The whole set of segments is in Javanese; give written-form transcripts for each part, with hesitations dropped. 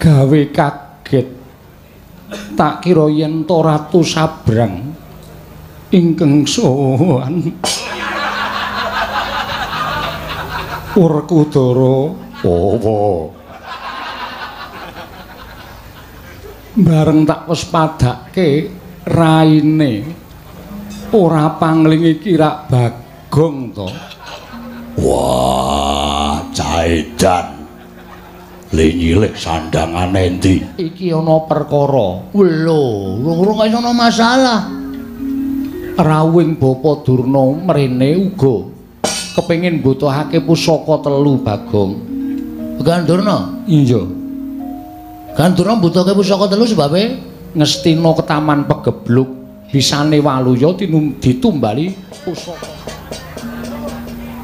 Gawe kaget. Tak kira yen to Ratu Sabrang ingkang sowan. Werkudara apa? Bareng tak wes padake raine ora pangling iki rak Bagong to. Wah, caedan. Le nyilih sandangane endi? Iki ana perkara. Lho, urung kaya ana masalah. Rawuhing Bapa Durna mrene uga kepengin mbutuhake pusaka telu Bagong. Began Durna? Iya. Began Durna mbutuhake pusaka telu sebabe ngestina ketaman pegebluk bisane waluya ditumbali pusaka.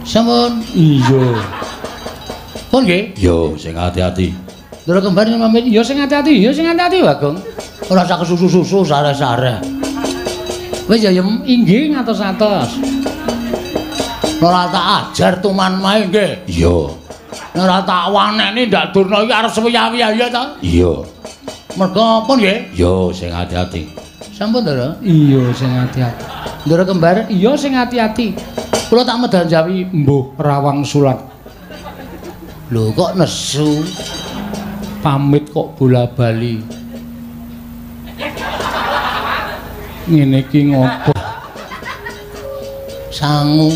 Sampun. Iya. Pun nggih? Yo sing ati-ati. Ndara kembar pamit. Ya sing ati-ati, ya sing ati-ati Bagong. Ora usah kesusu-susu sare-sare. Wis ya yem inggih ngatos-atos. Ora tak ajar tuman mae nggih. Iya. Ora tak waneni ndak Durna iki arep sewiyah-wiyah ya ta? Iya. Mergo pun nggih? Yo sing ati-ati. Sampun Ndara? Iya sing ati-ati. Ndara kembar? Iya sing ati-ati. Kula tak medal jawi mbuh Rawang Sulat. Lho kok nesu? Pamit kok bola-bali. Ngene iki ngopo? Sangu.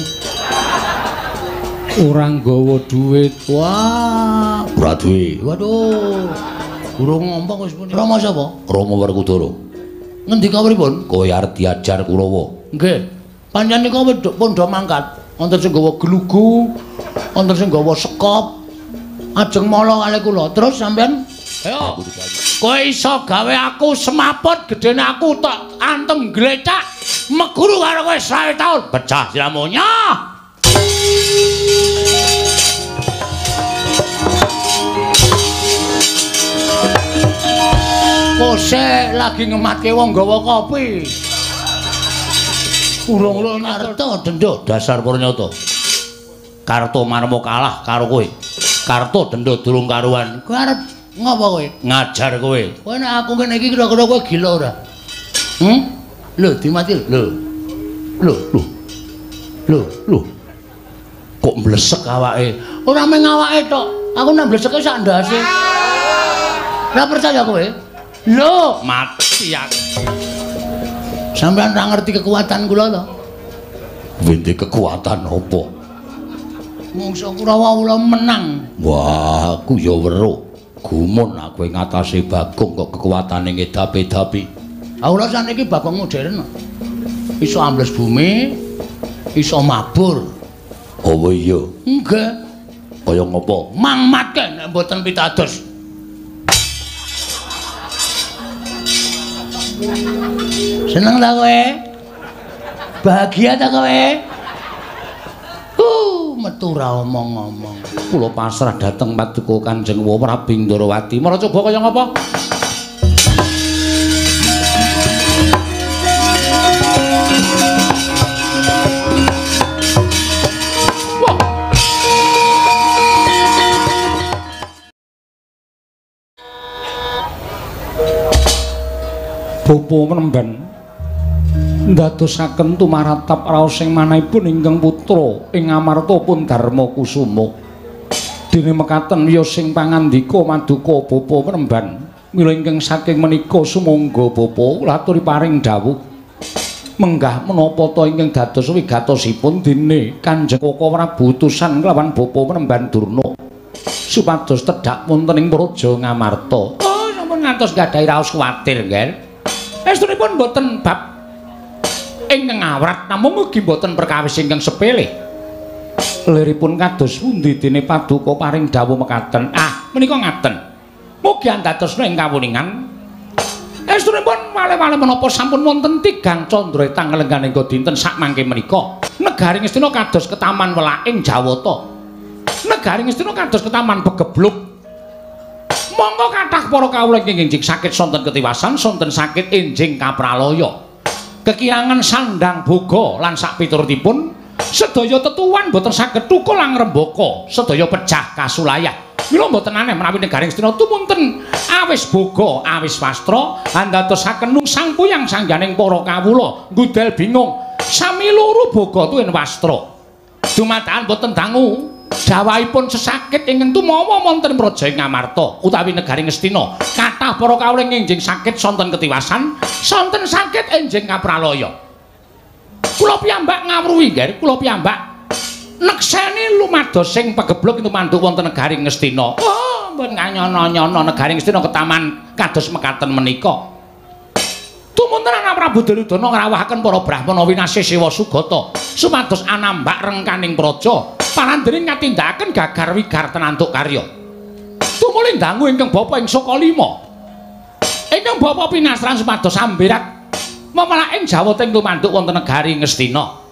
Ora nggawa dhuwit. Wah, ora duwe. Waduh. Durung ngomong wis pun. Rama sapa? Rama Werkudara. Ngendi kawripun? Kowe arep diajar Kurawa. Nggih. Pancen nika pun do mangkat. Wonten sing nggawa glugu, wonten sing nggawa sekop. Ajeng mala kalih kula. Terus sampean ayo. Kowe iso gawe aku semaput gedene aku tak antem glecak meguru karo kowe 100 taun. Pecah siramu nyah. Kose lagi ngematke wong gawa kopi. Urung-urung karto dendo dasar purnyata. Karto marmo kalah karo kowe. Karto dendo durung karuan. Kowe arep ngopo kowe? Ngajar kowe. Kowe nek aku ngene iki kira-kira kowe gila ora? Hmm? Lho, dimati lho. Lho, lho. Lho, lho. Kok mblesek awake? Ora mung awake tok. Aku nek mbleseke sak ndase. Ora percaya kowe? Lho, mati aku. Sampeyan ora ngerti kekuatan kula to? Wende kekuatan apa? Mungsa Kurawa kula menang. Wah, aku ya weruh. Gumun aku ing ngatasé Bagong kok kekuatane ngedapi-dapi. Ah kula saniki Bagong modern. Iso ambles bumi, iso mabur. Oh iya. Nggih. Kaya ngopo? Mangmatke nek mboten pitados. Seneng ta kowe? Bahagia ta kowe? Metu ra omong-omong. Kula pasrah dhateng paduka Kanjeng Prabu Ndrawati. Mara coba kaya ngapa? Bapa Menemban ndadosaken tumaratap raos sing manahipun ingkang putra ing Amarta pun Darma Kusuma. Dene mekaten wiya sing pangandika maduka Bapa Menemban, mila ingkang saking menika sumangga Bapa laturi paring dawuh menggah menapa ta ingkang dados wigatosipun dene Kanjeng Koko Prabu utusan kelawan Bapa Menemban Durna supados tedhak wonten ing Praja Ngamarta. Oh, sampun ngantos gadhahi raos kuwatir, nggih. Estunipun mboten bab ingkang awrat namung ugi mboten perkawis ingkang sepele. Liripun kados pundi dene paduka paring dawuh mekaten? Ah, menika ngaten. Mugi andadosna ing kawuningan. Estunipun wale-wale menapa sampun wonten tigang candra etang lengganing dinten sakmangke menika. Negari Ngastina kados ketaman welaking Jawata. Negari Ngastina kados ketaman pegebluk. Monggo kathah para kawula ingkang enjing sakit sonten ketiwasan, sonten sakit enjing kapralaya. Kekirangan sandang boga lan sak piturutipun sedaya tetuan boten saged tukul lan ngrembaka, sedaya pejah kasulayah. Mila mboten aneh menawi negari Ngastina tumunten Awis boga, awis wastra, andadosaken nungsang puyang sangganing para kawula, nggudel bingung. Sami loro boga tuwin wastra. Dumadakan boten dangu jawahipun sesakit ingkang tumawa wonten Praja Ngamarta utawi negari Ngastina. Kathah para kawula enjing sakit sonten ketiwasan, sonten sakit enjing kapralaya. Kula piyambak ngawruhi, Ngger, kula piyambak nekseni lumados sing pegebluk tumanduk wonten negari Ngastina. Oh, mboten nganyono-nyono negari Ngastina ketaman kados mekaten menika. Tumunten anak Prabu Duryudana ngrawuhaken para brahmana winasih Siwa Sugata supados anambak rengkaning praja parandene ngatindakaken gagar wigar tenantuk karya. Tumuli dangu ingkang bapa ing Sukalima. Ingkang bapa pinasran supados sambirat memelaking jawata ing tumanduk wonten negari Ngastina.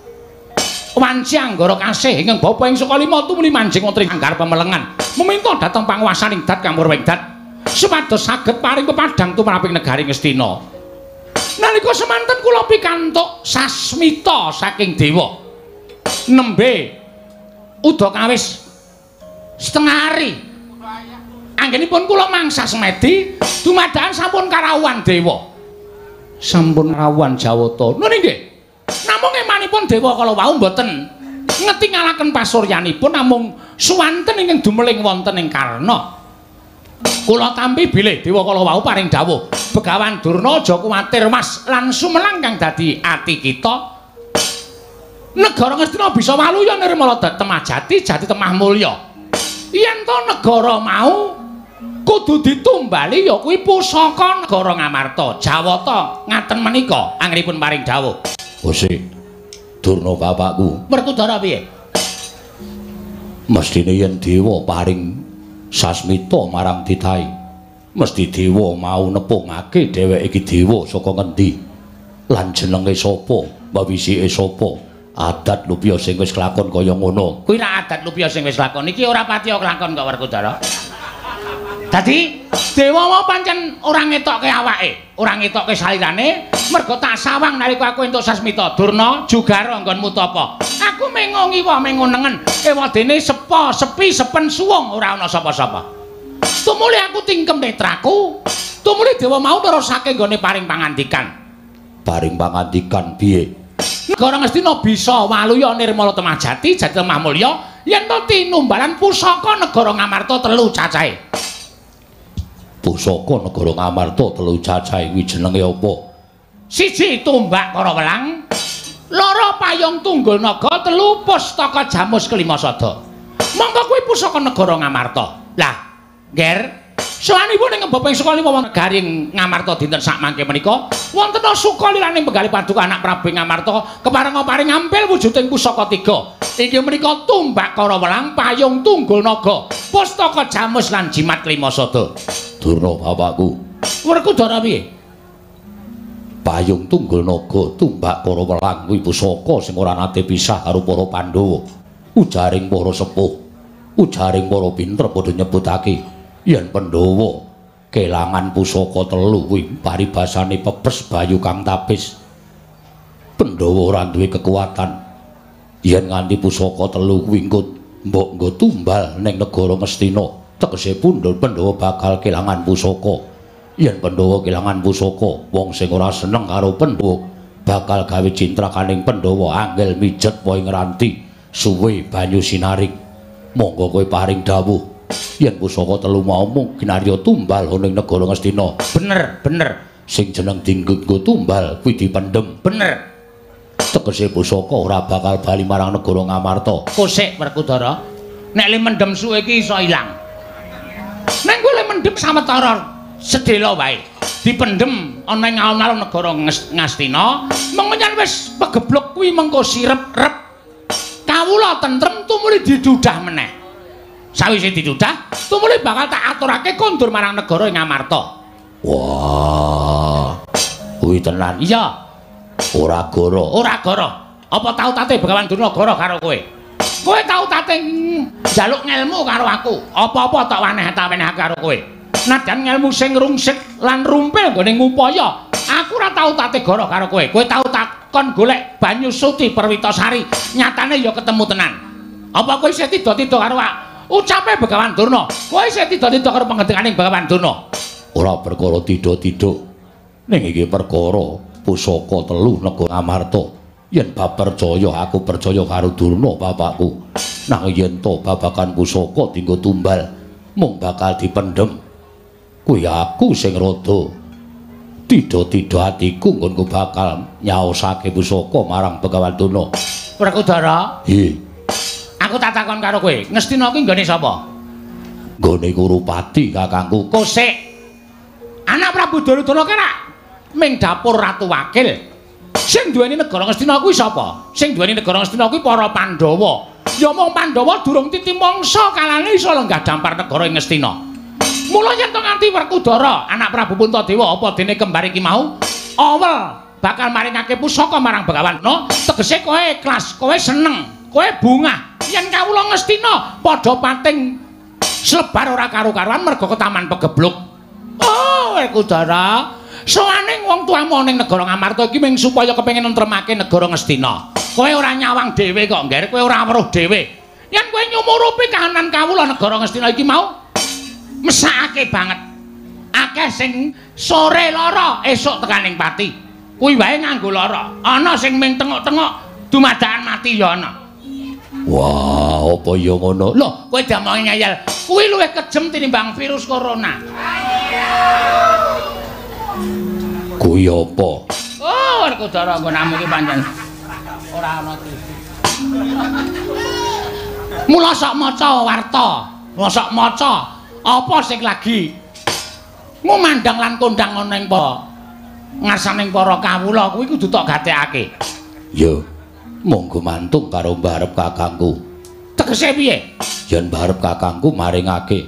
Wanci anggara kasih ingkang bapa ing Sukalima tumuli manjing wonten ing anggar pemelengan meminta dhateng panguwasaning dat Kamurwengdat supados saged paring pepadhang tumraping negari Ngastina. Nalika semanten kula pikantuk sasmita saking dewa nembe udakawis setengah hari anggenipun kula mangsa semedi dumadakan sampun karawuhan dewa, sampun rawuhan jawata. Nun nggih, namung emanipun dewa kala wau mboten ngetingalaken pasuryanipun, namung suwanten ingkang dumeling wonten ing karna. Kula tampi bilih dewa kala wau paring dawuh, Begawan Durna aja kuwatir mas lan sumelang kang dadi ati kita. Negara Ngastina bisa waluya nirmala temah jati jati temah mulya. Yen to negara mau kudu ditumbali ya kuwi pusaka negara Ngamarta. Jawata ngaten menika anggenipun paring dawuh. Gusti Durna bapakku. Werkudara piye? Mestine yen dewa paring sasmita marang titahe, mesti dewa mau nepungake dheweke iki dewa saka ngendi lan jenenge sapa, wawisike sapa, adat lupya sing wis kelakon kaya ngono. Kuwi ra adat lupya sing wis lakon iki ora patiya kelakon kok Werkudara. Dadi dewa mau pancen ora ngetokke awake, ora ngetokke salirane, mergo tak sawang nalika aku entuk sasmita. Durna jugara nggonmu tapa. Aku mengo ngiwa mengo nengen, ewadene sepo, sepi, sepen suwung ora ana sapa-sapa. Tumuli aku tingkem netraku, tumuli dewa mau nerusake nggone paring pangandikan. Paring pangandikan piye? Negara Ngastina bisa waluya nirmala temah jati, jati temah mulya, yen to tinumbalan pusaka negara Ngamarta telu cacahe. Pusaka negara Ngamarta telu cacahe kuwi jenenge apa? Siji tumbak Karawelang, loro payung tunggul naga, telu pustaka jamus kelima sada. Mongko kuwi pusaka negara Ngamarta. Lah, Ngger, sowanipun ing Bapa ing Sukalima wonten negari Ngamarta dinten sakmangke menika wonten sukalilaning penggalih paduka anak Prabu Ngamarta keparenga paring ampil wujuding pusaka tiga. Inggih menika tumbak Karawelang, payung tunggul naga, pustaka jamus lan jimat kelima sada. Durna bapakku. Werkudara piye? Payung tunggul naga, tumbak Karawelang kuwi pusaka sing ora nate pisah karo para Pandhawa. Ujaring para sepuh, ujaring para pinter padha nyebutake yen Pandhawa kelangan pusaka telu kuwi paribasane pepes bayu kang tapis. Pandhawa ora duwe kekuatan yen nganti pusaka telu kuwi engko mbok nggo tumbal ning negara Ngastina. Tegese pundhul Pandhawa bakal kelangan pusaka. Yen Pandhawa kelangan pusaka, wong sing ora seneng karo Pandhawa bakal gawe cintrakaning Pandhawa angel mijet wae ngranti suwe banyu sinaring. Monggo kowe paring dawuh yen pusaka telu mau mung kinarya tumbal ana ing negara Ngastina. Bener, bener. Sing jeneng dinggo tumbal kuwi dipendhem. Bener. Tegese pusaka ora bakal bali marang negara Ngamarta. Kosek Werkudara, nek le mendhem suwe iki iso ilang. Nek kowe le mendhem sawetara sedhela wae, dipendhem ana ing alun-alun negara Ngastina, mengko yen wis pegebluk kuwi mengko sirep-rep. Kawula tentrem tumuli didudah meneh. Sawise didudah, tumuli bakal tak aturake kondur marang negara Ngamarta. Wah. Kuwi tenan. Iya. Ora goro. Ora goro. Apa tau tate Begawan Durna goro karo kowe? Kowe tau tate njaluk ngelmu karo aku. Apa-apa tak waneh-waneh karo kowe. Nadyan ngelmu sing rungsik lan rumpil nggone ngupaya, aku ora tau tate goro karo kowe. Kowe tau takon golek banyu suci Perwitasari, nyatane ya ketemu tenan. Apa kowe isih tida-tida karo ucape Begawan Durna? Kowe isih tida-tida karo pangendikaning Begawan Durna. Ora perkara tidha-tidha. Ning iki perkara pusaka telu negara Ngamarta. Yen bab percaya aku percaya karo Durna bapakku. Nang yen to babakan pusaka dienggo tumbal mung bakal dipendhem. Kuwi aku sing rada tidha-tidha atiku nggonku bakal nyaosake pusaka marang Begawan Durna. Werkudara? Nggih. Aku tak takon karo kowe, Ngastina kuwi nggone sapa? Nggone Kurupati kakangku. Kosik. Anak Prabu Duryudana ki rak ming dapur Ratu Wakil. Sing duweni negara Ngastina kuwi sapa? Sing duweni negara Ngastina kuwi para Pandhawa. Ya mung Pandhawa durung titi mangsa kalane iso lenggah dampar negara ing Ngastina. Mula yen to nganti Werkudara, anak Prabu Puntadewa apa dene kembar iki mau awel bakal maringake pusaka marang Begawan Durna, tegese kowe ikhlas, kowe seneng, kowe bungah. Yen kawula Ngastina padha pating slebar ora karu-karuan merga ketaman pegebluk. Oh, Werkudara, sowane wong tuamu ning negara Ngamarta iki mung supaya kepengin nentremake negara Ngastina. Kowe ora nyawang dhewe kok, Ngger, kowe ora weruh dhewe. Yen kowe nyumurupi kahanan kawula negara Ngastina iki mau mesakake banget. Akeh sing sore lara, esuk tekaning pati. Kuwi wae nganggo lara. Ana sing ming tengok-tengok dumadakan mati ya ana. Wah, apa ya ngono? Loh, kowe diomongi ngeyel. Kuwi luwih kejem tinimbang virus corona. Kuwi apa? Oh, Werkudara nggonamu iki pancen ora ana TV. Mula sok maca warta, mula sok maca apa sing lagi ngumandang lan kondang ana ing para ngarsaning para kawula kuwi kudu tok gatekake. Ya, monggo mantung karo mbarep kakangku. Tegese piye? Yen mbarep kakangku maringake,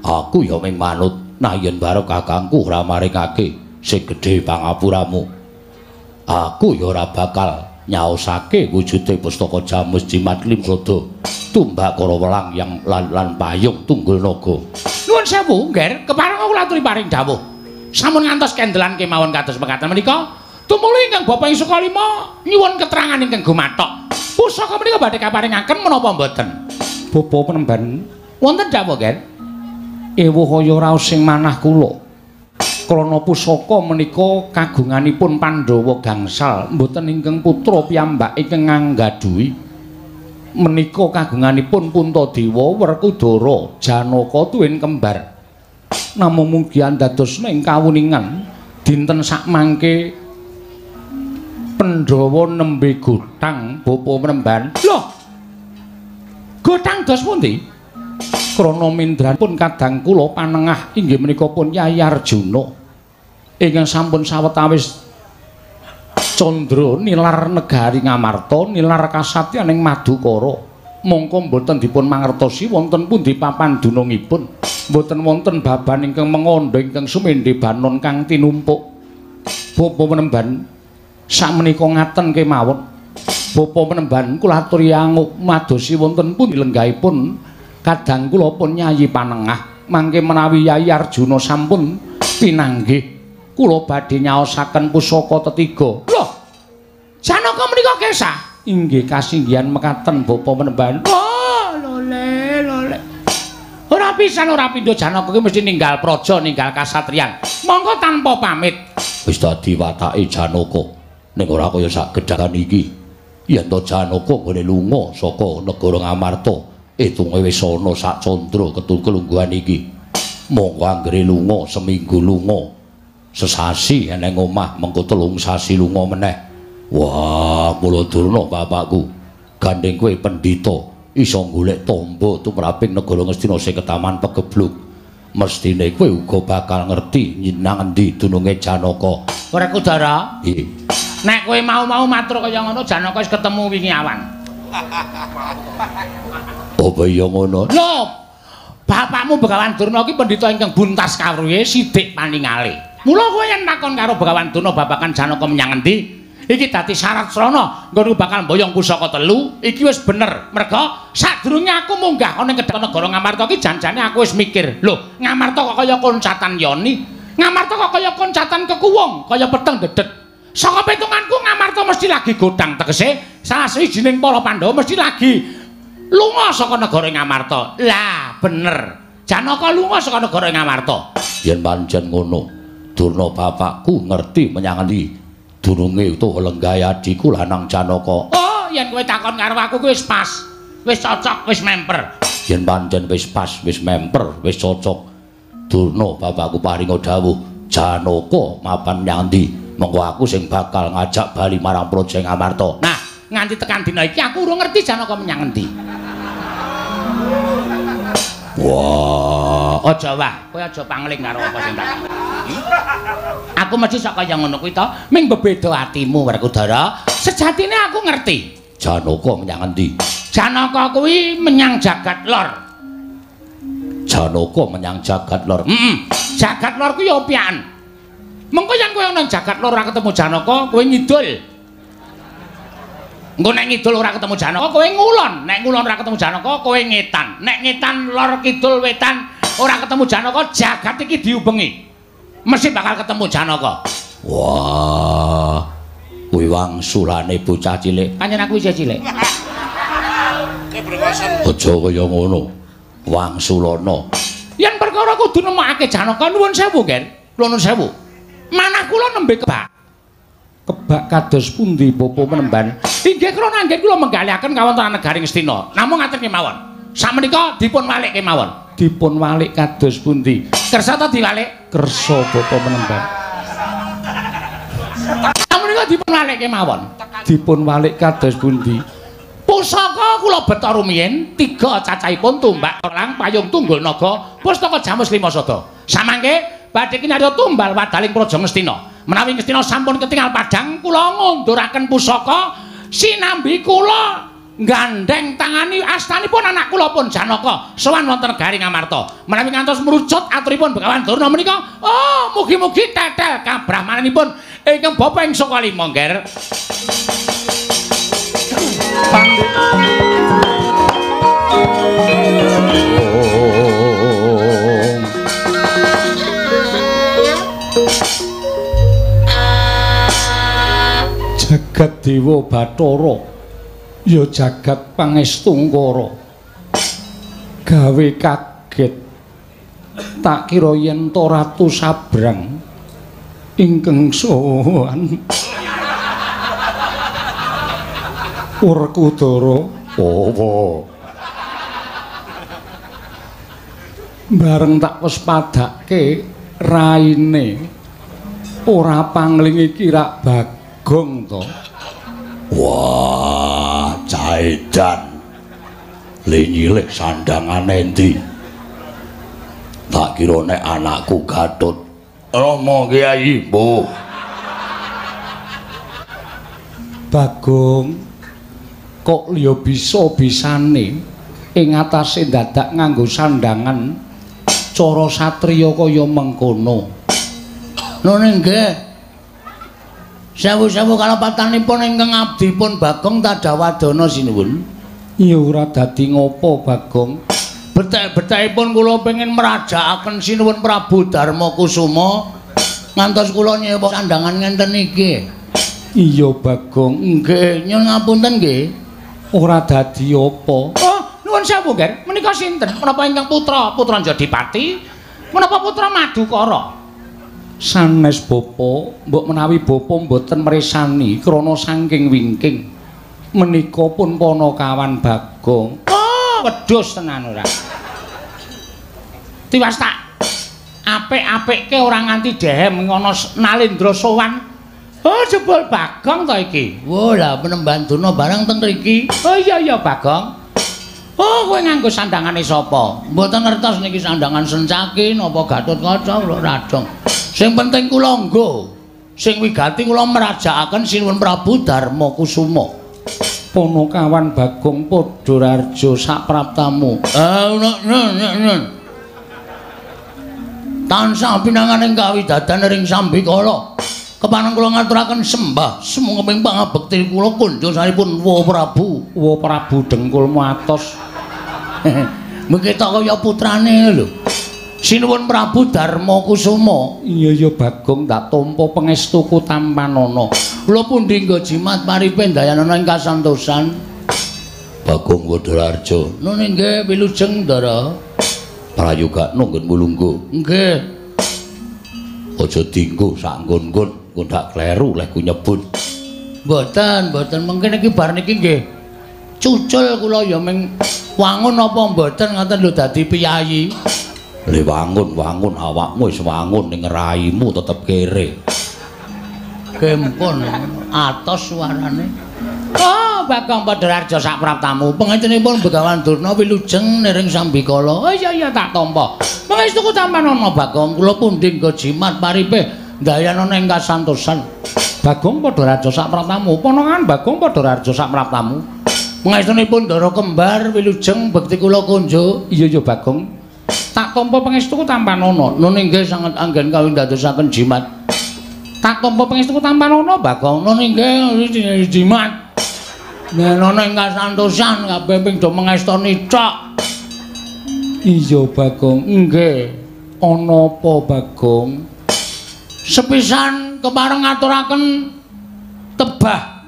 aku ya ming manut. Nah yen mbarep kakangku ora maringake sing gedhe pangapuramu, aku ya ora bakal nyaosake wujude pustaka Jamus Jimat Limsada tumbak karo welang yang lan payung tunggul naga. Nuwun sewu, Ngger, kepareng kula aturi paring dawuh. Sampun ngantos kendelan kemawon kados mekaten menika, tumuli ingkang Bapak ing Sukalima nyuwun keterangan ingkang gumathok. Pusaka menika badhe kaparingaken menapa mboten? Bapa penemban wonten dawuh, Ngger. Ewuh kaya raos sing manah kula. Krana pusaka menika kagunganipun Pandhawa gangsal, mboten ingkang putra piyambak ingkang nganggadhuhi. Menika kagunganipun Puntadewa, Werkudara, Janaka tuwin kembar. Namung mugi andados ing kawuningan dinten sakmangke Pandhawa nembe gotang bapa penemban. Loh. Gotang dos pundi? Krana mindranipun kadang kula panengah inggih menika pun Yayi Arjuna ingkang sampun sawetawis candra nilar negari Ngamarta, nilar kasatyan ing Madukara. Mongko mboten dipun mangertosi wonten pundi papan dunungipun. Mboten wonten baban ingkang mengandha ingkang sumendhe banon kang tinumpuk. Bapa penemban sakmenika ngaten kemawon. Bapa penemban kula aturi anguk madosi wonten pundi lenggahipun kadang kula pun Yayi panengah. Mangke menawi Yayi Arjuna sampun pinanggih, kula badhe nyaosaken pusaka tetiga. Loh. Janaka menika kesah? Inggih kasinggihan mekaten bapa penemban. Oh, lole lole. Ora pisan ora pindho Janaka ki mesti ninggal praja, ninggal kasatriyan. Monggo tanpa pamit. Wis dadi watake Janaka. Ning ora kaya sak gedhagan iki. Yen to Janaka nggone lunga saka negara Ngamarta, itunge wis ana sak candra ketul kelungguhan iki. Monggo anggere lunga seminggu lunga, sesasi eneng omah, mengko 3 sasi lunga meneh. Wah, mula Durna bapakku, gandeng kowe pendhita iso golek tombo tumraping negara Ngastina sing ketaman pegebluk. Mestine kowe uga bakal ngerti nang endi dununge Janaka. Werkudara? Nggih. Nek kowe mau-mau matur kaya ngono, Janaka wis ketemu wingi awan. Apa iya ngono? Lho, bapakmu Begawan Durna ki pendhita ingkang buntas kawruhe sidik paningale. Mula kowe yen takon karo Begawan Durna babagan Janaka menyang endi, iki dadi syarat srana nggon bakal mboyong pusaka telu, iki wis bener. Merga sadurunge aku munggah ana ing kedhaton negara Ngamarta ki janjane aku wis mikir, lho, Ngamarta kok kaya koncatan yoni, Ngamarta kok kaya koncatan kekuwung, kaya peteng dedet. Saka pitunganku Ngamarta mesti lagi godang, tegese salah sawijining para Pandhawa mesti lagi lunga saka negara Ngamarta. Lah, bener. Janaka lunga saka negara Ngamarta. Yen pancen ngono, Durna bapakku ngerti menyang endi dununge utawa lenggahe adhiku lanang Janaka. Oh, yen kowe takon karo aku kuwi wis pas, wis cocok, wis memper. Yen pancen wis pas, wis memper, wis cocok, Durna bapakku paringa dawuh Janaka mapan menyang endi, mengko aku sing bakal ngajak bali marang Praja Ngamarta. Nah, nganti tekan dina iki aku urung ngerti Janaka menyang endi. Wah, aja wah, kowe aja pangling karo apa sing tak. Aku mesti sok kaya ngono kuwi to, ming bebeda atimu Werkudara. Sejatine aku ngerti. Janaka menyang endi? Janaka kuwi menyang jagat lor. Janaka menyang jagat lor. Heeh. Jagat lor kuwi ya opian. Mengko yen kowe ana jagat lor ora ketemu Janaka, kowe ngidul. Engko nek ngidul ora ketemu Janaka, kowe ngulon. Nek ngulon ora ketemu Janaka, kowe ngetan. Nek ngetan lor kidul wetan ora ketemu Janaka, jagat iki diubengi. Mesti bakal ketemu Janaka. Wah, kuwi wangsulane bocah cilik. Pancen aku isih cilik. Aja kaya ngono. Wangsulana. Yen perkara kudu nemokake Janaka, nuwun sewu, Gen. Kula nuwun sewu. Manah kula nembe kebak. Kebak kados pundi Bapa Menemban? Inggih krana anggen kula menggalihaken kawontenan negari Ngastina. Namung ngaten kemawon. Sakmenika dipun walik kemawon. Dipun walik kados pundi? Kersa ta diwalik? Kersa Bapa Menemban. Sakmenika dipun walik kemawon. Dipun walik kados pundi? Pusaka kula beta rumiyin 3 cacahipun tumbak lang payung tunggul naga pustaka jamus 5 sada. Samangke badhe kinarya tumbal wadaling Praja Ngastina. Menawi Ngastina sampun ketingal padhang kula ngunduraken pusaka sinambi kula gandheng tangani astanipun anak kula pun Janaka sowan wonten negari Ngamarta. Menawi ngantos merucut aturipun Begawan Durna menika, oh mugi-mugi tetel kabrahmananipun ingkang bapa ing saka lima, Ngger. Jagat Dewa Bathara ya jagat pangestungkara gawe kaget tak kira yen to Ratu Sabrang ingkang sowan Werkudara. Apa? Bareng tak wespadake raine ora pangling iki rak Bagong to. Wah, caedan. Le nyilih sandangane endi? Tak kira nek anakku Gatut. Rama Kyai, mbuh. Bagong kok liya bisa-bisane ing atase dadak nganggo sandangan cara satriya kaya mengkono. Nun nggih. Sewu-sewu kalepatanipun ingkang abdipun Bagong Tadawadana sinuwun. Ya ora dadi ngopo Bagong. Betek-betekipun kula pengin mrajakaken sinuwun Prabu Darma Kusuma ngantos kula nyewa sandangan ngenten iki. Iya Bagong. Nggih, nyuwun ngapunten nggih. Ora dadi apa. Oh, nuwun sewu, Nger. Menika sinten? Menapa ingkang putra, putra Jodipati? Menapa putra Madukara? Sanes bapa, mbok menawi bapa mboten mresani krana saking wingking menika pun panakawan Bagong. Oh, wedhus tenan ora. Tiwas tak apik-apikke ora nganti dehem ngono Nalendra sowan. Oh, jebul Bagong to iki. Wah, lah Penemban Durna barang teng mriki. Oh iya iya Bagong. Oh, kowe nganggo sandangane sapa? Mboten ngertos niki sandangan Sencaki napa Gatotkaca kula radong. Sing penting kula nggo. Sing wigati kula mrajakaken Sinuwun Prabu Darma Kusuma. Panakawan Bagong padha rarjo sapraptamu. Tansah pinanganing kawidadan ring sambikala. Kepareng kula ngaturaken sembah sumangga pangabekti kula kunjosaripun Wa Prabu. Wa Prabu dengkulmu atos. Mengke tok kaya putrane lho. Sinuwun Prabu Darma Kusuma. Iya iya Bagong, tak tampa pangestuku tampanana. Kula pundi nggo jimat paripe ndayanana ing kasantosan. Bagong Wadararja. Nun inggih wilujeng Ndara. Prayogakno nggonmu lungguh. Nggih. Aja dinggo sak nggon-nggon, engko ndak kleru leh ku nyebut. Mboten, mboten mungkin iki bar niki nggih. Cucul kula ya ming wangun apa mboten ngoten lho dadi piyayi. Le wangun-wangun awakmu wis wangun ning raimu tetep kere. Gempon atos suarane. Oh, Bagong Padhararja sak praptamu. Pangestenipun Begawan Durna wilujeng niring sambikala. Oh iya iya tak tampa. Pangestuku tampanana Bagong, kula pundi nggo jimat paripih ndayanana ing kasantosan. Bagong Padhararja sak praptamu. Ponongan Bagong Padhararja sak praptamu. Pangestunipun Ndara Kembar wilujeng bekti kula kunjuk. Iya iya Bagong. Tak tampa pangestuku tampanana. Nun inggih sanget anggen kawindadosaken jimat. Tak tampa pangestuku tampanana Bagong. Nun inggih jimat. Nenono ing kasantosan kabeh ping do mengestoni tok. Iya Bagong, nggih. Ana apa Bagong? Sepisan kepareng ngaturaken tebah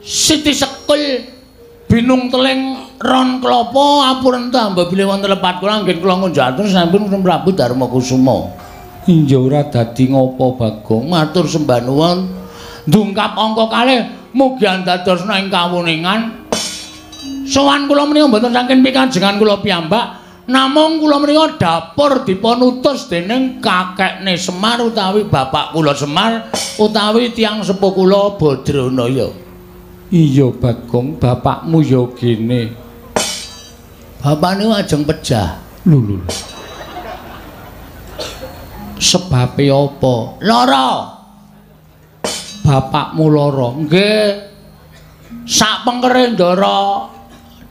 Siti Sekul binung teling ron klopo apurenta mbok bilih wonten lepat kula anggen kula ngunjukaken sampun Prabu Darma Kusuma. Iya ora dadi ngopo Bagong, matur sembah nuwun. Ndungkap angka kalih mugi andadosna ing kawuningan. Sowan kula menika mboten saking pikajengan kula piyambak, namung kula menika dapur dipun utus dening kakekne Semar utawi bapak kula Semar utawi tiyang sepuh kula Badranaya. Iya Bagong, bapakmu ya gene. Bapak niku ajeng pejah. Lho lho. Sebabe apa? Lara. Bapakmu lara. Nggih. Sak pengkere Ndara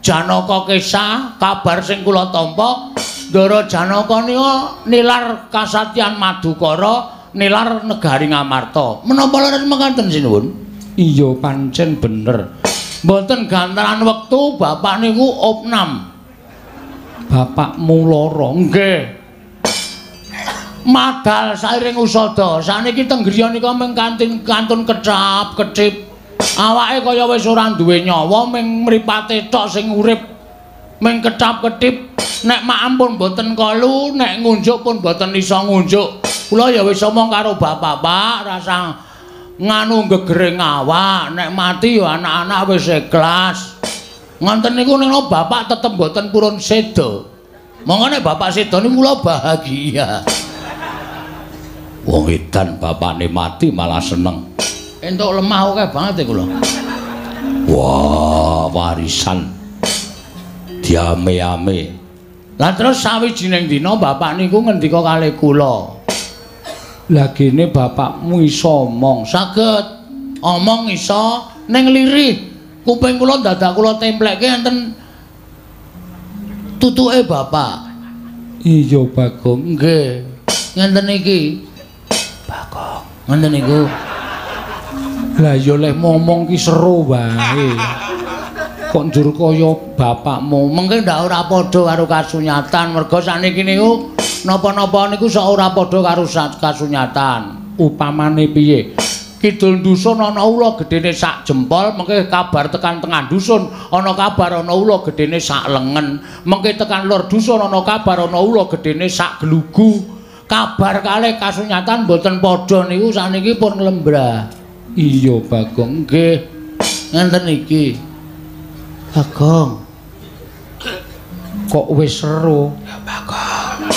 Janaka kesah, kabar sing kula tampa, Ndara Janaka nika nilar kasatyan Madukara, nilar negari Ngamarta. Menapa leres mekaten sinuwun? Iya pancen bener. Mboten gantaran wektu bapak niku opnam. Bapakmu lara. Nggih. Madal sairing usada. Saniki teng griya nika mung kantun kecap kecip. Awake kaya wis ora duwe nyawa, mung mripate tok sing urip. Mung kecap ketip. Nek maem pun mboten kolu, nek ngunjuk pun mboten iso ngunjuk. Kula ya wis omong karo bapak, Pak, rasa nganu gegere awak, nek mati ya anak-anak wis ikhlas. Ngoten niku ning bapak tetep mboten purun seda. Monggo nek bapak seda niku kula bahagia. Wong edan bapakne mati malah seneng. Entuk lemah akeh banget kula. Wah, warisan diame-ame. Lah terus sawijining dina bapak niku ngendika kalih kula. Lah gene bapakmu iso omong. Saged. Omong iso ning lirih. Kuping kula dadak kula templekke enten tutuke bapak. Iya Bagong, nggih. Ngenten iki. Bagong, ngenten niku. Lah ya leh momong ki seru wae. Kok njur kaya bapakmu. Mengke ndak ora padha karo kasunyatan, merga sakniki niku napa-napa niku sok ora padha karo kasunyatan. Upamane piye? Kidul dusun ana ula gedene sak jempol, mengke kabar tekan tengah dusun ana kabar ana ula gedene sak lengen, mengke tekan lor dusun ana kabar ana ula gedene sak glugu. Kabar kalih kasunyatan mboten padha niku sakniki pun lembrah. Iya Bagong, nggih. Ngenten iki. Bagong. Kok wis seru? Ya Bagong.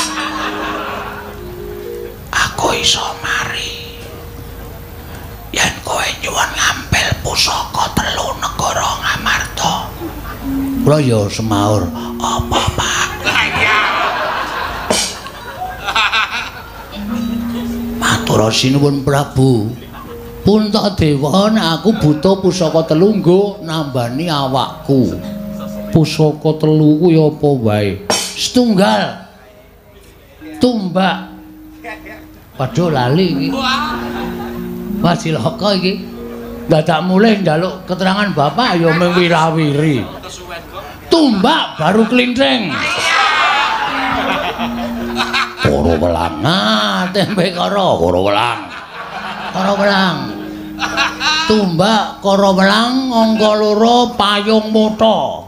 Aku iso mari. Yen kowe nyuwun ngampil pusaka telu negara Ngamarta. Kula ya semaur, apa Pak? Matur sinuwun Prabu. Puntadewa nek aku butuh pusaka telu nggo nambani awakku. Pusaka telu kuwi apa wae? Setunggal. Tumbak. Waduh lali iki. Wah cilaka iki. Dadak mulih njaluk keterangan bapak ya mung wirawiri. Tumbak baru klinthing. Koro welang. Nah, tempe koro, koro welang. Koro welang. Tumbak koro welang angka loro payung mata.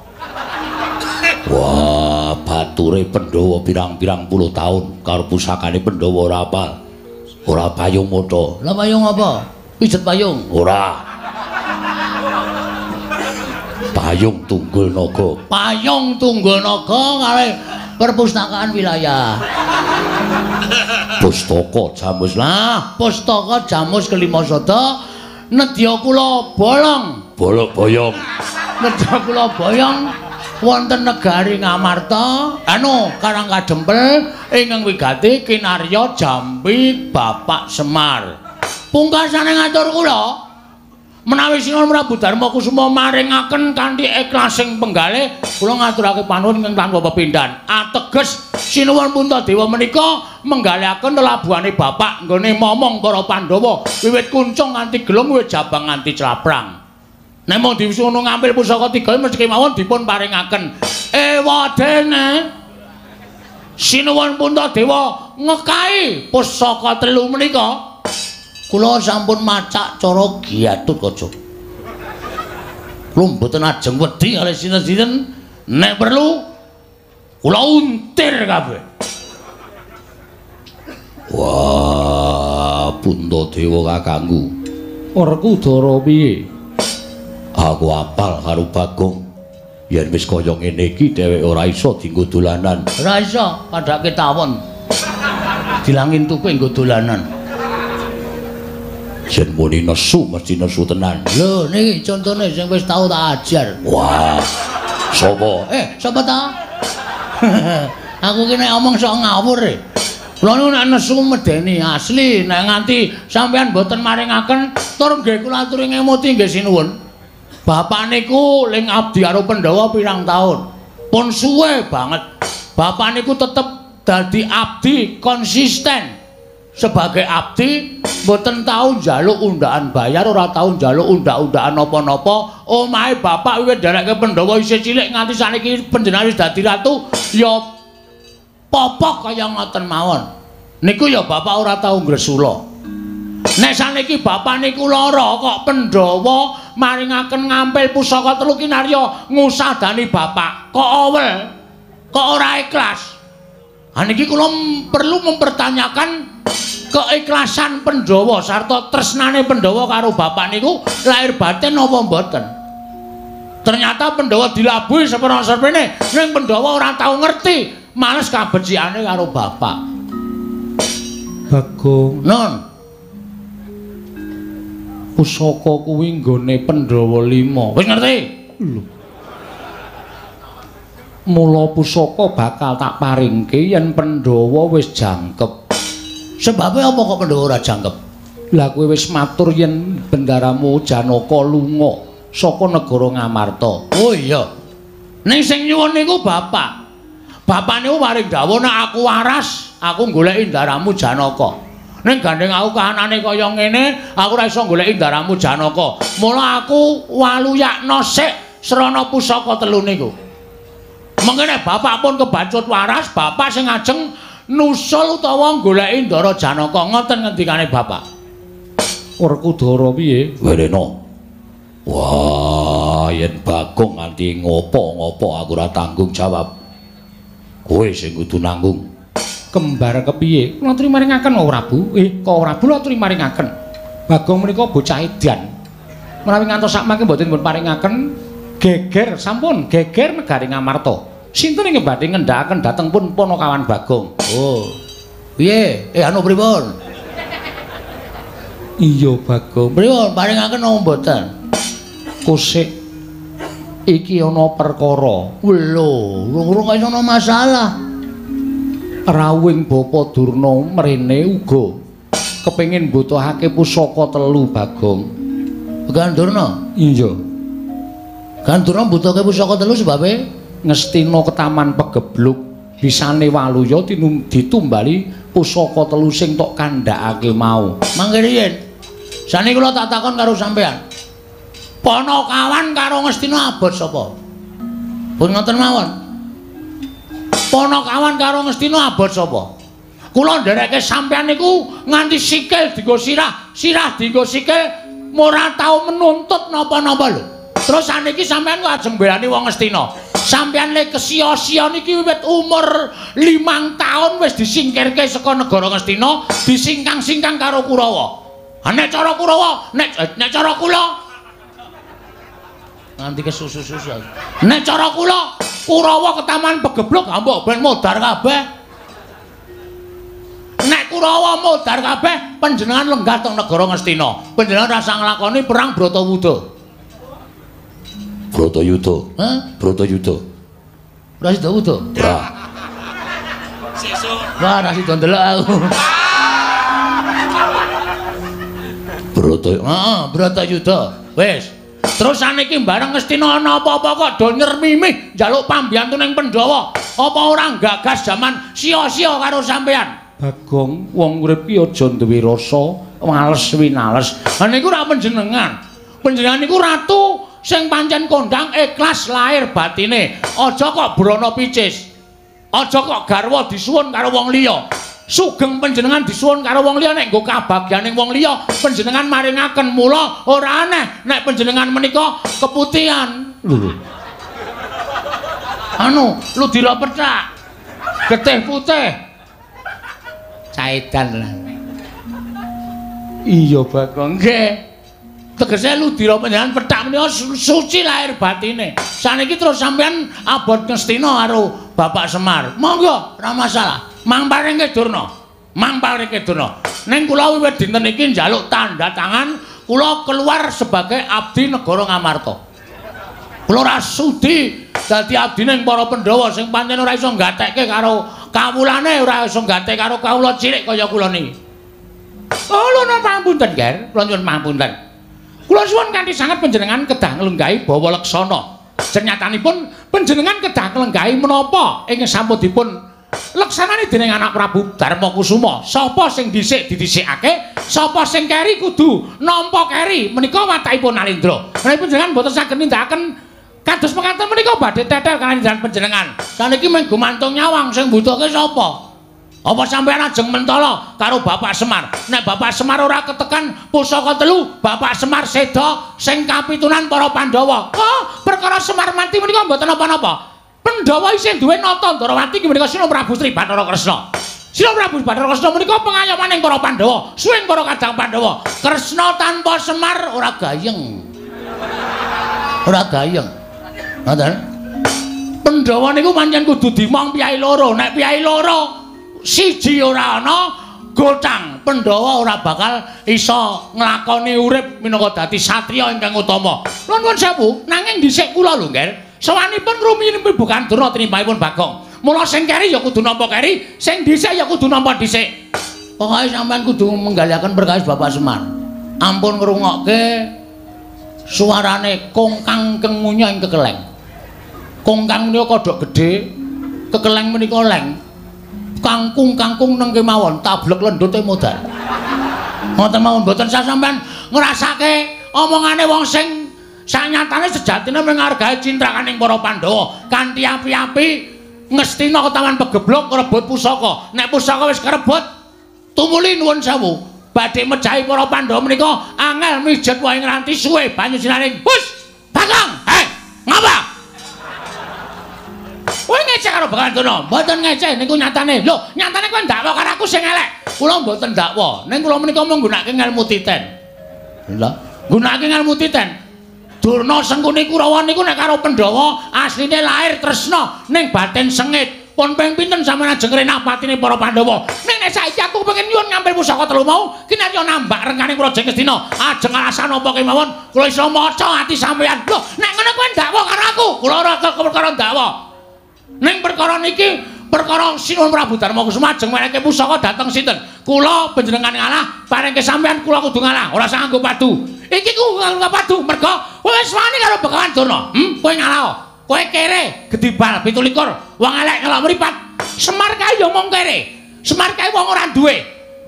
Wah, Bature Pandhawa pirang-pirang puluh taun karo pusakane Pandhawa ora apal. Ora payung motho. Lah payung apa? Pijet payung? Ora. Payung Tunggul Naga. Payung Tunggul Naga kalih perpustakaan wilayah. Pustaka Jamus. Lah, Pustaka Jamus kelima sada nedya kula bolong. Bolok boyong. Nedya kula boyong wonten negari Ngamarta, anu Karang Kadempel ingkang wigati kinarya Jambi Bapak Semar. Pungkasane ngatur kula menawi Sinuwun Prabu Darma Kusuma maringaken kanthi ikhlasing penggalih kula ngaturake panuwun ingkang tanpa pepindhan. Ateges Sinuwun Puntadewa menika menggalihaken lelabuhane bapak nggone momong para Pandhawa wiwit kuncung nganti gelung wiwit jabang nganti claprang. Nek mung diwisuno ngampil pusaka tiga mesti kemawon dipun paringaken. Ewadene Sinuwun Puntadewa ngekai pusaka telu menika kula sampun macak cara Gatotkaca. Kula mboten ajeng wedi kalih sinten-sinten, nek perlu kula untir kabeh. Wah, Puntadewa kakangku. Werkudara piye? Aku apal karo Bagong. Yen wis kaya ngene iki dheweke ora iso dienggo dolanan. Ora iso, padhake tawon. Dilangin tuku nggo dolanan. Yen muni nesu mesti nesu tenan. Lho niki contone sing wis tau tak ajar. Wah. Sapa? Sapa ta? Aku ki nek omong sok ngawur e. Kula niku nek nesu medeni asli, nek nganti sampean mboten maringaken tur nggih kula aturi ngemuti nggih sinuwun. Bapak niku ling abdi karo Pandhawa pirang taun. Pun suwe banget. Bapak niku tetep dadi abdi konsisten. Sebagai abdi mboten tau njaluk undaan bayar, ora tau njaluk undak-undakan napa-napa. Omahe bapak wiwit nderekke Pandhawa isih cilik nganti saniki panjenengan wis dadi ratu ya popok kaya ngoten mawon. Niku ya bapak ora tau ngresula. Nek saniki bapak niku lara kok Pandhawa maringaken ngampil pusaka telu kinarya ngusadani bapak kok awel, kok ora ikhlas. Ha niki kula perlu mempertanyakan keikhlasan Pandhawa sarta tresnane Pandhawa karo bapak niku lahir batin napa mboten. Ternyata Pandhawa dilabuhi seprana-seprene ning Pandhawa ora tau ngerti, males kabecikane karo bapak. Bagong, non pusaka kuwi nggone Pandhawa 5. Wis ngerti? Lho. Mula pusaka bakal tak paringke yen Pandhawa wis jangkep. Sebabe apa kok Pandhawa ora jangkep? Lah kowe wis matur yen bendaramu Janaka lunga saka negara Ngamarta. Oh iya. Ning sing nyuwun niku bapak. Bapak niku paring dawuh nek aku waras, aku goleki ndaramu Janaka. Ning gandeng aku kahanane kaya ngene, aku ora iso goleki ndaramu Janaka. Mula aku waluyakna sik srana pusaka telu niku. Mengke nek bapak pun kebacut waras, bapak sing ajeng nusul utawa goleki Ndara Janaka. Ngoten ngendikane bapak. Werkudara piye? Werena. Wah, yen Bagong nganti ngopo-ngopo aku ora tanggung jawab. Kowe sing kudu nanggung. Kembar kepiye? Kula aturi maringaken kok Prabu. Kok Prabu kula aturi maringaken. Bagong menika bocah edan. Menawi ngantos sakmangke mboten dipun paringaken geger sampun geger negari Ngamarta. Sinten ingkang badhe ngendhakaken dhateng pun Panakawan Bagong? Oh. Piye? Anu pripun? Iya Bagong. Pripun paringaken napa mboten? Kusik iki ana perkara. Lho, urung kaya ana masalah. Rawuhing Bapa Durna mrene uga kepengin mbutuhake pusaka telu Bagong. Gandurna? Iya. Gandurna mbutuhake pusaka telu sebabe Ngastina ketaman pegebluk bisane waluya ditumbali pusaka telu sing tok kandhakake mau. Mangke riyin. Sane kula tak takon karo sampean. Panakawan karo Ngastina abot sapa? Pun ngoten mawon. Panakawan karo Ngastina abot sapa? Kula nderekke sampean niku nganti sikil dienggo sirah, sirah dienggo sikil, ora tau menuntut napa-napa lho. Terus saniki sampean kok ajeng mbelani wong Ngastina. Sampeyan le kesia-sia niki wiwit umur 5 taun wis disingkirke saka negara Ngastina, disingkang-singkang karo Kurawa. Ha nek cara Kurawa, nek cara kula nganti kesusu-susu. Nek cara kula, Kurawa ketaman pegebluk mbok ben modar kabeh. Nek Kurawa modar kabeh, panjenengan lenggah teng negara Ngastina. Panjenengan rasa nglakoni perang Bratawuda. Bratayuda. Hah? Bratayuda. Ora sida wuda? Ora. Sesuk. Wah, ora sida ndelok aku. Bratayuda. Heeh, Bratayuda. Wis. Terus saniki bareng Ngastina ana apa-apa kok do nyermimih njaluk pambiyantu ning Pandhawa. Apa ora gagas jaman sia-sia karo sampeyan? Bagong, wong urip ki aja duwe rasa males winales. Ha niku ora panjenengan. Panjenengan niku ratu sing pancen kondang ikhlas lahir batine. Aja kok brana picis. Aja kok garwa disuwun karo wong liya. Sugeng panjenengan disuwun karo wong liya nek nggo kabagyaning wong liya panjenengan maringaken mula ora aneh nek panjenengan menika keputihan. Lho. Anu, ludira pethak. Getih putih. Caedan lah. Iya, Bagong. Nggih. Tegese ludira panjenengan pethak menika suci lahir batine. Saniki terus sampean abot Ngastina karo Bapak Semar. Monggo, ora masalah. Mang paringke Durna. Mang paringke Durna. Ning kula wiwit dinten iki njaluk tanda tangan kula keluar sebagai abdi negara Ngamarta. Kula ora sudi dadi abdine para Pandhawa sing pancen ora iso nggatekke karo kawulane, ora iso nggatekke karo kawula cilik kaya kula niki. Oh, lho pangapunten, Ger. Kula nyuwun pangapunten. Kula suwun kanthi sanget panjenengan kedah nglenggahi bawa leksana. Senyatanipun panjenengan kedah nglenggahi menapa ing sampun dipun leksanane dening anak Prabu Darmakusuma. Sapa sing dhisik didhisikake, sapa sing keri kudu nampa keri. Menika watakipun Nalendra. Menawi panjenengan mboten saged nindakaken kados mekaten menika badhe tetel kaliyan panjenengan. Saniki mung gumantung nyawang sing mbutuhke sapa? Apa sampeyan ajeng mentala karo Bapak Semar? Nek Bapak Semar ora ketekan pusaka telu, Bapak Semar seda sing kapitunan para Pandhawa. Oh, perkara Semar mati menika mboten napa-napa. Pandhawa isih duwe nata Ndrawati inggih menika Sina Prabu Sri Bathara Kresna. Sina Prabu Bathara Kresna menika pengayomaning para Pandhawa, suwing para kadang Pandhawa. Kresna tanpa Semar ora gayeng. Ora gayeng. Ngoten. Pandhawa niku pancen kudu dimong piyai loro. Nek piyai loro siji ora ana gotang, Pandhawa ora bakal iso nglakoni urip minangka dadi satriya ingkang utama. Nuwun sewu, nanging dhisik kula lho, Nger. Sowanipun rumiyin bukan Durna tinimbangipun Bagong. Mula sing keri ya kudu nampa keri, sing dhisik ya kudu nampa dhisik. Pokoke sampean kudu menggaliaken perkawis Bapak Semar. Ampun ngrungokke suarane kongkang kengunya ing kekeleng. Kongkang menika kodhok gedhe, kekeleng menika leng. Kangkung-kangkung neng kemawon tablek lendute modal. Ngoten mawon mboten sah sampean ngrasake omongane wong sing sanyatane sejatine menghargai cintrakaning para Pandhawa kanthi api-api Ngastina ketawan pegeblok ngrebut pusaka. Nek pusaka wis kerebut tumuli nuwun sewu badhe mejahi para Pandhawa menika angel mijet wae ngranti suwe banyu sinaring. Hus! Bagong! Hei, ngapa? Kowe ngecek karo Begawan Durna? Mboten ngecek niku nyatane. Lho, nyatane kowe ndakwa karo aku sing elek. Kula mboten ndakwa. Ning kula menika mung nggunakake ngelmu titen. Lha, nggunakake ngelmu titen. Durna Sengkuni Kurawa niku nek karo Pandhawa asline lahir tresna ning batin sengit. Pun ping pinten sampeyan ajeng ngrenah patine para Pandhawa. Ning nek saiki aku kepengin nyuwun ngampil pusaka telu mau, kinarya nambak rengkaning Praja Ngastina. Ajeng alasan apa kemawon kula iso maca ati sampeyan. Lho, nek ngono kowe ndakwa karo aku. Kula ora perkara ndakwa. Ning perkara niki perkara Sinuwun Prabu Darmakusuma ajeng menehi pusaka dhateng sinten? Kula panjenengan ngalah, paringke sampeyan kula kudu ngalah, ora usah nganggo padu. Iki ku nganggo padu mergo kowe wis wani karo Begawan Durna. Kowe ngalah. Kowe kere gedibal 27, wong elek ngelok mripat. Semar kae ya mung kere. Semar kae wong ora duwe.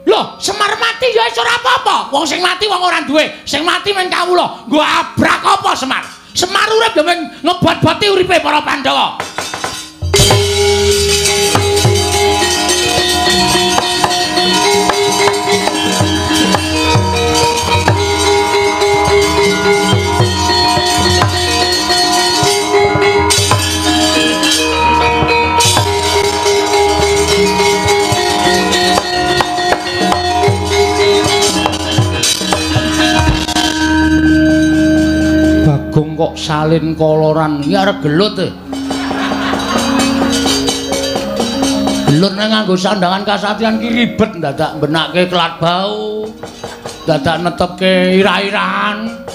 Lho, Semar mati ya wis ora apa-apa. Wong sing mati wong ora duwe, sing mati mung kawula. Nggo abrak apa Semar? Semar urip ya mung ngebot-boti uripe para Pandhawa. Bagong kok salin koloran iki arep gelut e. Gelut nek nganggo sandangan kasatriyan ki ribet dadak benake kelat bau. Dadak netepke ira-irahan.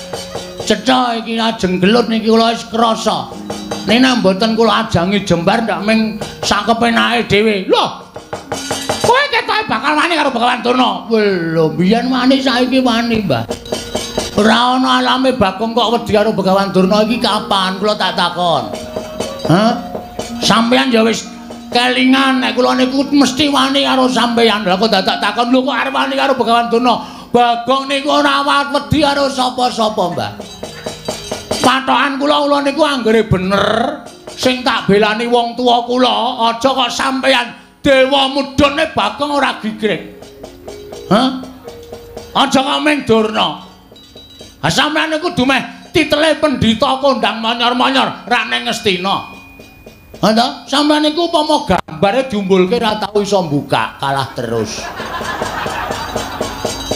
Cetha iki ajeng gelut niki kula wis krasa. Nek mboten kula ajangi jembar ndak ming sakepenake dhewe. Lho. Kowe ketoke bakal wani karo Begawan Durna. Lho, biyen wani saiki wani, Mbah. Ora ana alame Bagong kok wedi karo Begawan Durna iki kapan? Kula tak takon. Hah? Sampeyan ya wis kelingan nek kula niku mesti wani karo sampeyan. Lah kok dadak takon lho kok arep wani karo Begawan Durna? Bagong niku ora wedi karo sapa-sapa, Mbah. Patokan kula kula niku anggere bener sing tak belani wong tuwa kula, aja kok sampeyan dewa mudhune Bagong ora gigrik. Hah? Aja kok ming Durna. Ha sampeyan niku dumeh titele pendhita kondang monyor-monyor rak ning Ngastina. Ha ta? Sampeyan niku upama gambare diumbulke ra tau iso mbukak, kalah terus.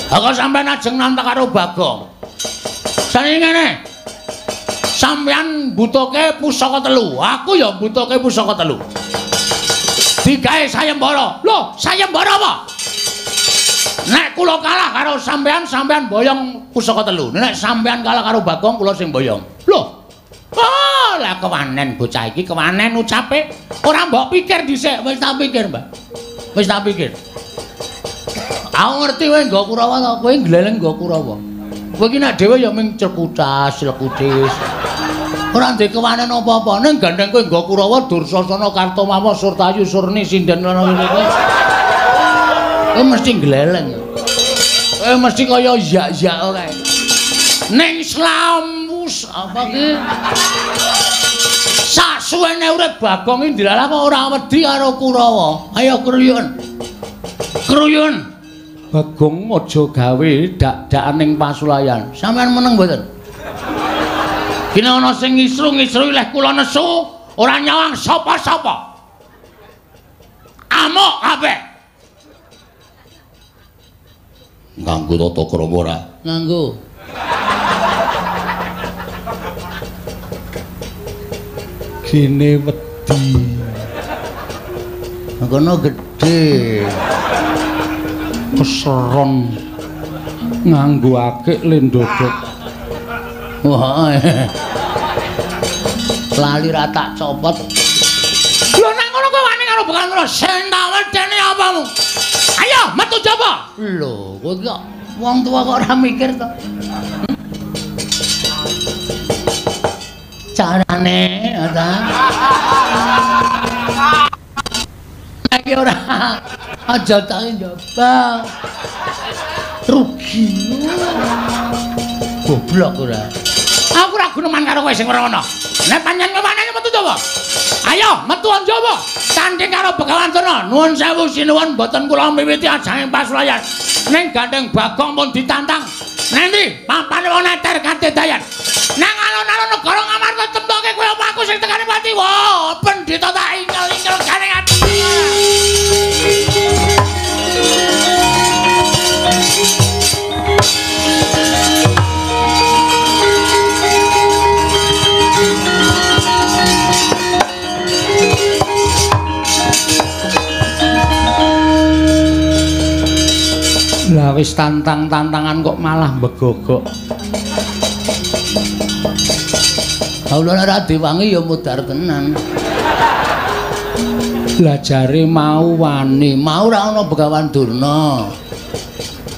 Ha kok sampeyan ajeng nantang karo Bagong. Saiki ngene. Sampeyan mbutuhke pusaka telu, aku ya mbutuhke pusaka telu. Digawe sayembara. Lho, sayembara apa? Nek kula kalah karo sampeyan, sampeyan boyong pusaka telu. Nek sampeyan kalah karo Bagong, kula sing boyong. Lho. Oh, lah kewanen bocah iki, kewanen ucape. Ora mbok pikir dhisik, wis tak pikir, Mbah. Wis tak pikir. Aku ngerti kowe nggo Kurawa to, kowe gleleng nggo Kurawa. Kowe iki nek dhewe ya ming cekutas, lekutis. Ora ndek kewanen apa-apa, ning gandeng kowe nggo Kurawa, Dursasana, Kartomawa, Surtayu, Surni, Sinden lan ngene. Kowe mesti gleleng. Kowe mesti kaya yak-yak kae. Ning slamus apa ki? Sasuwene urip Bagong iki ndilalah kok ora wedi karo Kurawa. Ayo kruyun. Kruyun. Bagong aja gawe dak-dakan ning pasulayan. Sampeyan meneng mboten? Kene ana sing ngisru-ngisru leh kula nesu, ora nyawang sapa-sapa. Amuk kabeh. Nganggo tata krama ora? Nganggo. Gene wedi. Kono gedhe. Keseron nganggo akik lendodok. Wah. Lali ra tak copot. Lho nang ngono kowe wani karo Begawan Durna, sing tak wedeni apamu? Ayo metu jaba. Lho, kowe kok wong tua kok ora mikir to? Carane ta. Iki ora aja tak njaba. Rugi. Goblok ora. Aku ora guneman karo kowe sing ora ana. Nek pancen kewanane metu jaba. Ayo metu njaba. Tanding karo Begawan Durna. Nuwun sewu sinuwun mboten kula miwiti ajang pasulayan. Ning gandeng Bagong pun ditantang. Nendi papane wong neter kadedayan. Nang alun-alun negara Ngamarta temtoke kowe apa aku sing tekane pati. Wah, pendhita tak ingel-ingel gane ati. Lah wis tantang-tantangan kok malah mbegogok. Kula ora diwangi ya mudhar tenan. Lah jare mau wani, mau ora ana Begawan Durna.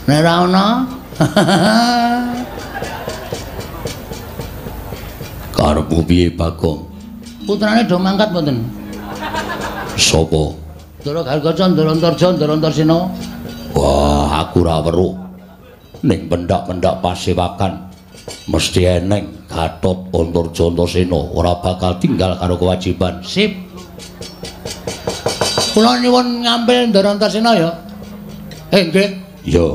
Nek ora ana karepmu piye Bagong? Putrane do mangkat mboten? Sapa? Ndara Gargaca, Ndara Antarja, Ndara Antarsena. Wah, aku ora weruh. Ning pendak-pendak pasewakan mesti eneng Gatot Antarja Antasena ora bakal tinggal karo kewajiban. Sip. Kula nyuwun ngambil Ndara Antarsena ya. Nggih. Ya.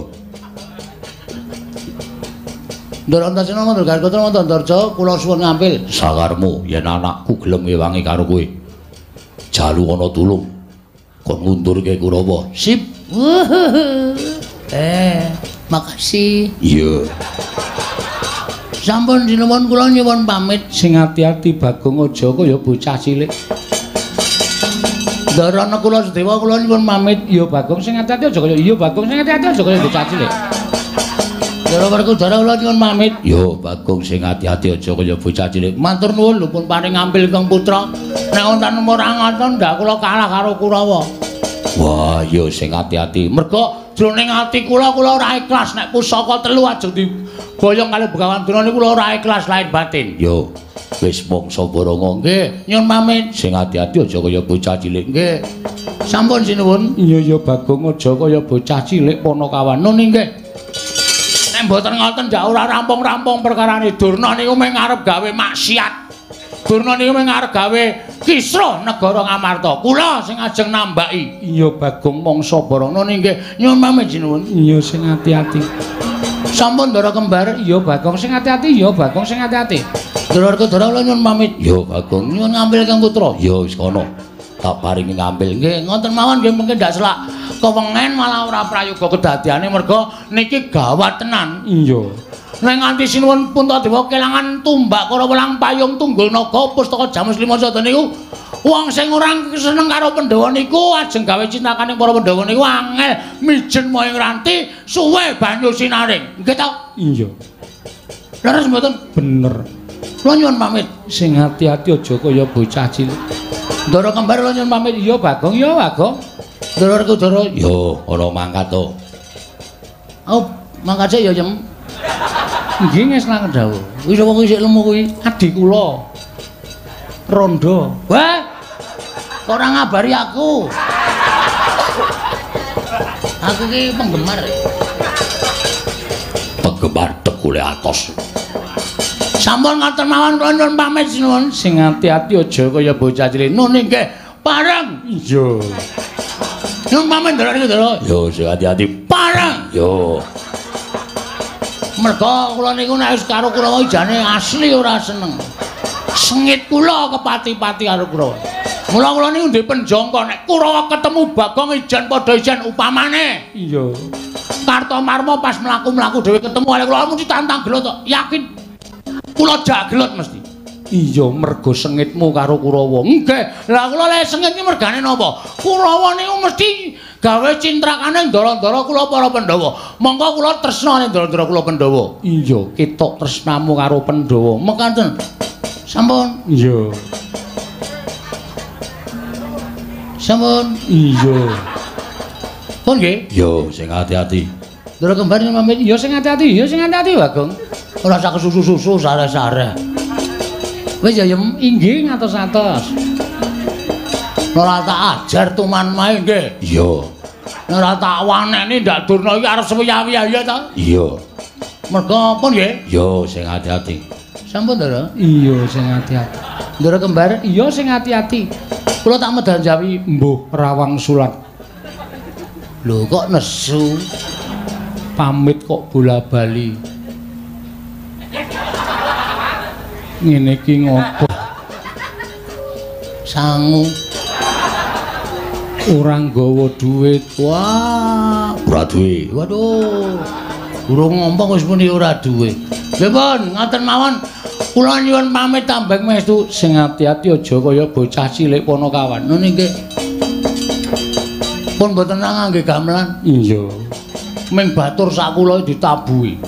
Ndara Antarsena Ndara Gargaca Ndara Antarja kula suwun ngambil. Sakarmu yen anakku gelem ngewangi karo kowe. Jalu ana tulung kon ngundurke Kurawa. Sip. Makasih. Iya. Sampun sinuwun kula nyuwun pamit. Sing ati-ati Bagong aja kaya bocah cilik. Ndara Nakula Sadewa kula nyuwun pamit. Iya Bagong sing ati-ati aja kaya iya Bagong sing ati-ati aja kaya bocah cilik. Ndara Werkudara kula nyuwun pamit. Yo Bagong sing ati-ati aja kaya bocah cilik. Matur nuwun lho pun paring ngampil Kang Putra. Nek wonten ora ngoten ndak kula kalah karo Kurawa. Wah, yo sing ati-ati. Mergo jroning ati kula kula ora ikhlas nek pusaka telu ajeng diboyong kali Begawan Durna niku kula ora ikhlas lahir batin. Yo wis mangsa borongo. Nggih, nyuwun pamit. Sing ati-ati aja kaya bocah cilik. Nggih. Sampun sinuwun. Iya ya Bagong aja kaya bocah cilik Panakawan. Nun nggih. Nek mboten ngoten ndak ora rampung-rampung perkarane. Durna niku mung arep gawe maksiat. Durna niku mung arep gawe kisruh negara Ngamarta. Kula sing ajeng nambaki. Iya Bagong mangsa borongo. Nun nggih, nyuwun pamit sinuwun. Iya sing ati-ati. Sampun Ndara kembar. Iya Bagong sing ati-ati. Iya Bagong sing ati-ati. Ndara Werkudara kula nyuwun pamit. Iya Bagong nyuwun ngampil Kang Putra. Ya wis kono. Tak paringi ngampil. Nggih, ngoten mawon nggih mungkin ndak selak kewengen malah ora prayoga kedadiane merga niki gawat tenan. Iya. Nek nganti sinuwun Puntadewa kelangan tumbak karo welang payung tunggul naga pustaka Jamus Lima Sada niku wong sing ora seneng karo Pandhawa niku ajeng gawe cintakane para Pandhawa niku angel mijen moyong ranti suwe banyu sinaring. Nggih ta? Iya. Leres mboten? Bener. Kula nyuwun pamit. Sing ati-ati aja kaya bocah cilik. Ndara kembar kula nyuwun pamit. Iya Bagong, iya Bagong. Ndara Werkudara. Yo, ora mangkat to. Oh, mangkat sik ya, Yem. Nggih ngeslaken dawuh. Kuwi sapa kuwi sik lemu kuwi? Adi kula. Rondo. Wah. Kok ora ngabari aku? Aku ki penggemar. Penggemar tegule atos. Sampun ngoten mawon kula nyuwun pamit sinuwun. Sing ati-ati aja kaya bocah cilik. Nun nggih, pareng. Iya. Nyuwun pamit Ndara Werkudara. Yo sing ati-ati. Pareng. Yo. Merga kula niku nek wis karo Kurawa jane asli ora seneng. Sengit kula kepati-pati karo Kurawa. Mula kula niku ndek penjangka nek Kurawa ketemu Bagong ijen padha ijen upamane. Iya. Kartomarma pas mlaku-mlaku dhewe ketemu kali kula mesti tantang gelut tok. Yakin. Kula jak gelut mesti. Iya, mergo sengitmu karo Kurawa. Nggih. Lah kula lek sengit iki mergane napa? Kurawa niku mesti gawe cintrakane ndara-ndara kula para Pandhawa. Monggo kula tresna ning ndara-ndara kula Pandhawa. Iya, ketok tresnamu karo Pandhawa. Mekaten. Sampun. Iya. Sampun. Iya. Pun nggih? Yo, sing ati-ati. Ndara kembar pamit. Ya sing ati-ati, ya sing ati-ati Bagong. Ora sak kesusu-susu sare-sare. Wis ya Yem, inggih ngatos-atos. Ora tak ajar tuman mae nggih. Iya. Ora tak waneni ndak Durna iki arep sewiya-wiya ya ta? Iya. Merga pun nggih? Yo sing ati-ati. Sampun Ndara? Iya sing ati-ati. Ndara kembar? Iya sing ati-ati. Kula tak medal jawi. Mbuh rawang sulat. Lho kok nesu? Pamit kok bola-bali. Ngene iki ngopo? Sangu. Ora nggawa dhuwit. Wah, ora duwe. Waduh. Durung ngompong wis muni ora duwe. Nggih pun, ngoten mawon. Kula nyuwun pamit tambeng mestu. Sing ati-ati aja kaya bocah cilik Panakawan. Nun nggih. Pun mboten ngangge gamelan. Iya. Ming batur sak kula ditabuhi.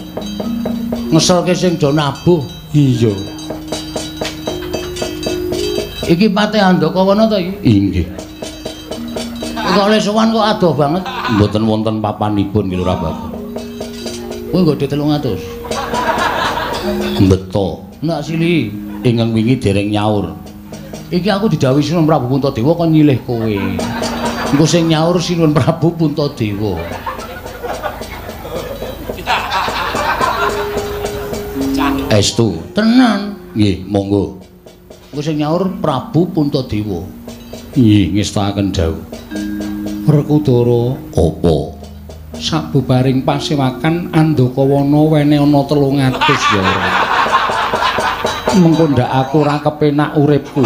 Ngeselke sing do nabuh. Iya. Iki Patih Andakawana to iki? Inggih. Kok oleh sowan kok adoh banget. Mboten wonten papanipun nggih Lurah Bagong. Kowe nggo 300. Beto. Nak sili ingkang wingi dereng nyaur. Iki aku didhawuhi Sinuwun Prabu Puntadewa kon nyilih kowe. Engko sing nyaur Sinuwun Prabu Puntadewa. Estu. Tenan. Nggih, monggo. Engko sing nyaur Prabu Puntadewa. Nggih, ngestakaken dawuh. Werkudara, apa? Sabubaring pasewakan Andakawana wene ana 300 ya ora. Mengko ndak aku ora kepenak uripku.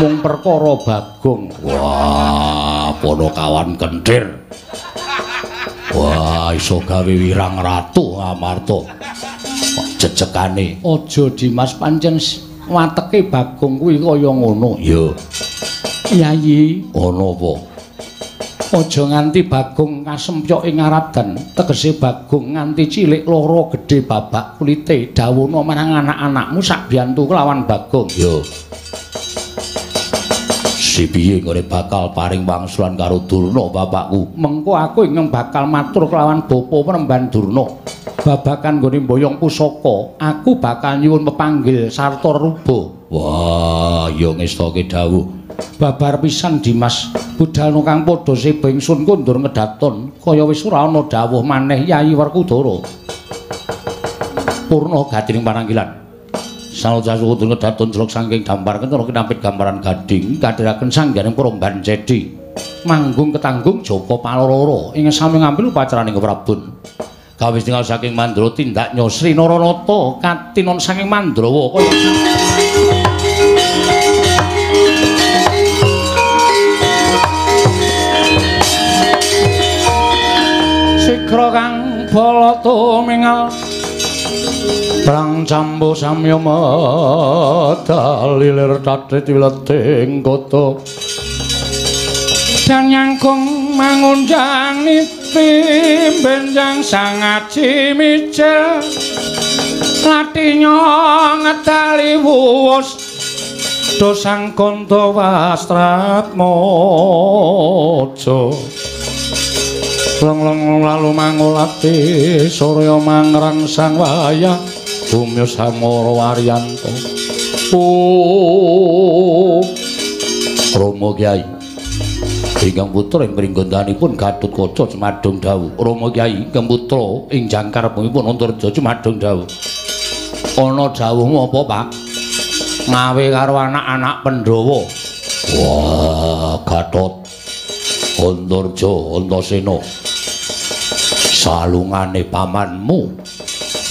Mung perkara Bagong. Wah, Panakawan kenthir. Wah, iso gawe wirang ratu Amarta. Jejekane aja Dimas, pancen wateke Bagong kuwi kaya ngono. Ya. Yayi, ana apa? Aja nganti Bagong kasempyok ing aradan, tegese Bagong nganti cilik lara gedhe babak kulite. Dawuhna marang anak-anakmu sak biyantu kelawan Bagong. Ya. Si piye nggone bakal paring wangsulan karo Durna bapakku? Mengko aku ingkang bakal matur kelawan bapa Premban Durna. Babakan nggone mboyong pusaka, aku bakal nyuwun pepanggil sarta ruba. Wah, ya ngestoke dawuh. Babar pisan Dimas, budalno kang padha seba ingsun kondur ngedaton, kaya wis ora ana dawuh maneh Yayi Werkudara. Purna gatining pananggilan. Sanoja suku ngedaton jelok saking dampar kentara kinampit gambaran gading kadhiraken sangganing Promban Cedi. Manggung ketanggung Joko Palororo ing sami ngambil upacaraning Prabun. Kawis tinggal saking Mandra tindak Nyosri Naranata katinon saking Mandrawa kaya sikra kang bala tumingal prang cambo samya medal lilir tatit wileting kota dan nyangkung mangunjang niti benjang sangaji mijil latinya ngedali wuwus dosang kanca wastratmojo long-long lalu mangulati surya mangrangsang wayah bumya samara waryanto. Oh, Rama Kyai ingkang putra ing pringgondanipun Gatotkaca cumadung dawuh. Rama Kyai ingkang putra ing jangkar bumipun Antarja cumadung dawuh. Ana dawuhmu apa, Pak? Ngawe karo anak-anak Pandhawa. Wah, Gatot Antarja Antasena, salungane pamanmu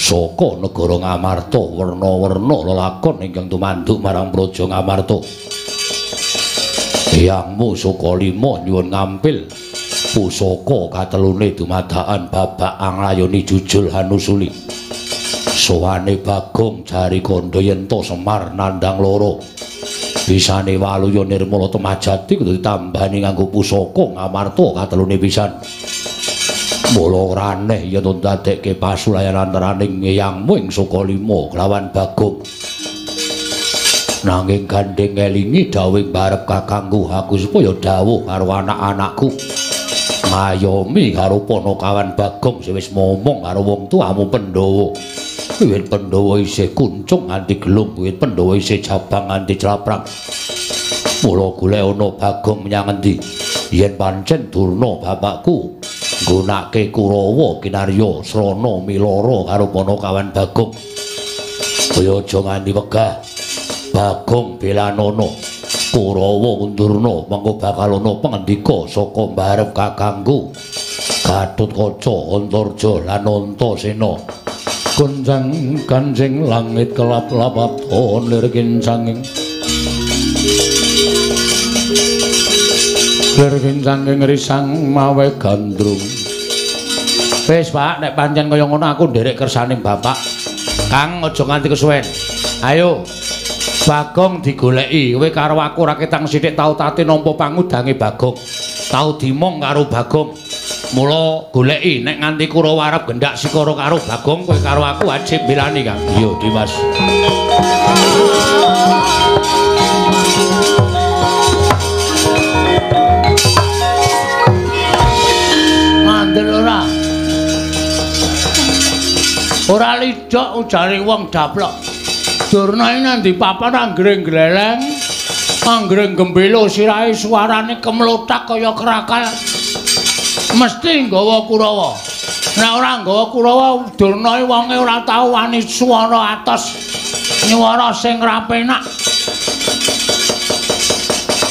saka negara Ngamarta werna-werna lelakon ingkang tumanduk marang praja Ngamarta. Eyangmu Sukalima nyuwun ngampil pusaka katelune dumadakan babak anglayoni jujul hanusuli. Sowane Bagong jari kandha yen to Semar nandang loro. Bisane Waluya Nirmala Temajati kudu ditambani nganggo pusaka Ngamarta katelune pisan. Mula ora aneh yen ndadekke pasulayan antaraning eyangmu ing Sukalima kelawan Bagong. Nanging gandeng ngelingi dawuh barep kakangku aku supaya dawuh karo anak-anakku. Ngayomi karo Panakawan Bagong sing wis momong karo wong tuamu Pandhawa. Wiwit Pandhawa isih kuncung nganti gelung, wiwit Pandhawa isih jabang nganti claprang. Mula golek ana Bagong menyang endi? Yen pancen Durna bapakku nggunake Kurawa kinarya srana milara karo Panakawan Bagong. Kaya aja nganti wegah. Bagong belanana Kurawa undurna mengko bakal ana pangendika saka mbarep kakangku Gatotkaca Antarja lan Antasena. Gonjang ganjing langit kelap-lapaton lir kincanging lir kincanging risang mawe gandrung. Wis Pak, nek pancen kaya ngono aku nderek kersane bapak. Kang aja nganti kesuwen. Ayo Bagong digoleki, kowe karo aku ora ketang sithik tau tate nampa pangudange Bagong. Tau dimong karo Bagong. Mula goleki nek nganti Kurawa arep gendak sikara karo Bagong, kowe karo aku wajib belani, Kang. Iya, Dimas. Mandel ora. Ora lidok ujare wong daplok. Durna iki nang ndi papan anggere gleleng, anggere gembelo sirahe suarane kemlothak kaya krakal. Mesti nggawa Kurawa. Nek ora nggawa Kurawa, Durna iki wonge ora tau wani swara atos, nyuwara sing ra penak.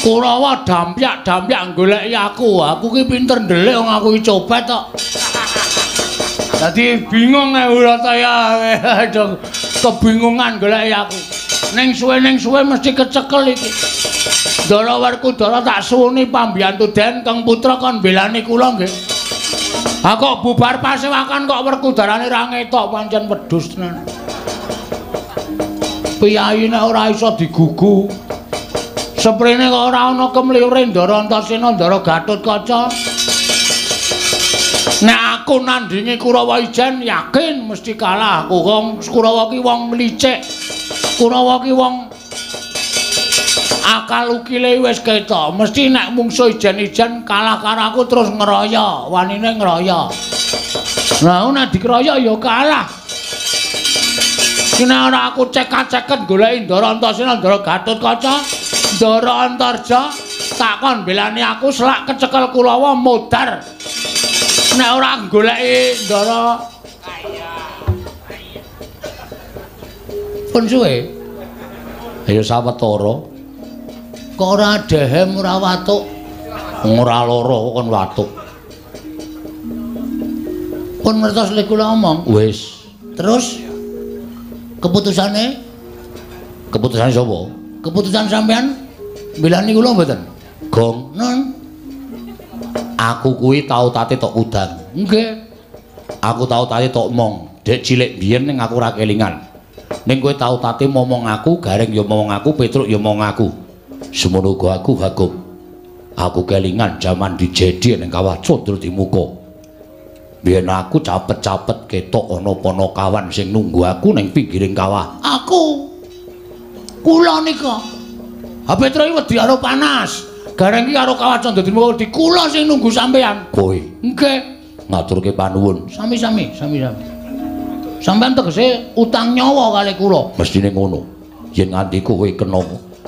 Kurawa dampyak-dampyak goleki aku. Aku ki pinter ndelik wong aku ki copet kok. Dadi bingung ora ta ya. Kebingungan goleki aku. Ning suwe mesti kecekel iki. Ndara Werkudara tak suwuni pambiyantu Den Kang Putra kon belani kula nggih. Ha kok bubar pasewakan kok Werkudarane ra ngetok pancen wedhus tenan. Piyayi nek ora iso digugu. Seprene kok ora ana kemliure Ndara Antasena Ndara Gatotkaca. Nek aku nandingi Kurawa ijen yakin mesti kalah aku. Wong Kurawa ki wong licik. Kurawa ki wong akal ukile wis ketok. Mesti nek mungsuh ijen-ijen kalah karo aku terus ngeroyo, wanine ngeroyo. Lah nek dikeroyok ya kalah. Nek ora aku cekak-ceket goleki Ndara Antasena Ndara Gatotkaca, Ndara Antarja, tak kon belani aku selak kecekel Kurawa modar. Nek ora goleki Ndara pun suwe. Ayo sawetara. Kok ora dehem ora watuk? Ora lara kon watuk. Pun ngertos lek kula omong. Wis. Terus keputusane? Keputusane sapa? Keputusan sampean mbelani kula mboten? Gong. Non. Aku kuwi tau tate tok udan. Nggih. Aku tau tate tok mong. Dek cilik biyen ning aku ora kelingan. Ning kowe tau tate momong aku, Gareng ya momong aku, Petruk ya momong aku. Semono uga aku Bagong. Aku kelingan jaman dijedi ning kawah Condro Dimuka. Biyen aku capet-capet ketok ana panakawan sing nunggu aku ning pinggiring kawah. Aku. Kula nika. Ha Petruk iki wedi karo panas. Gareng iki karo kawah Condro Dimuka wedi kula sing nunggu sampean. Kowe. Nggih. Ngaturke panuwun. Sami-sami, sami-sami. Sampean tegese utang nyawa kali kula. Mestine ngono. Yen nganti kowe kena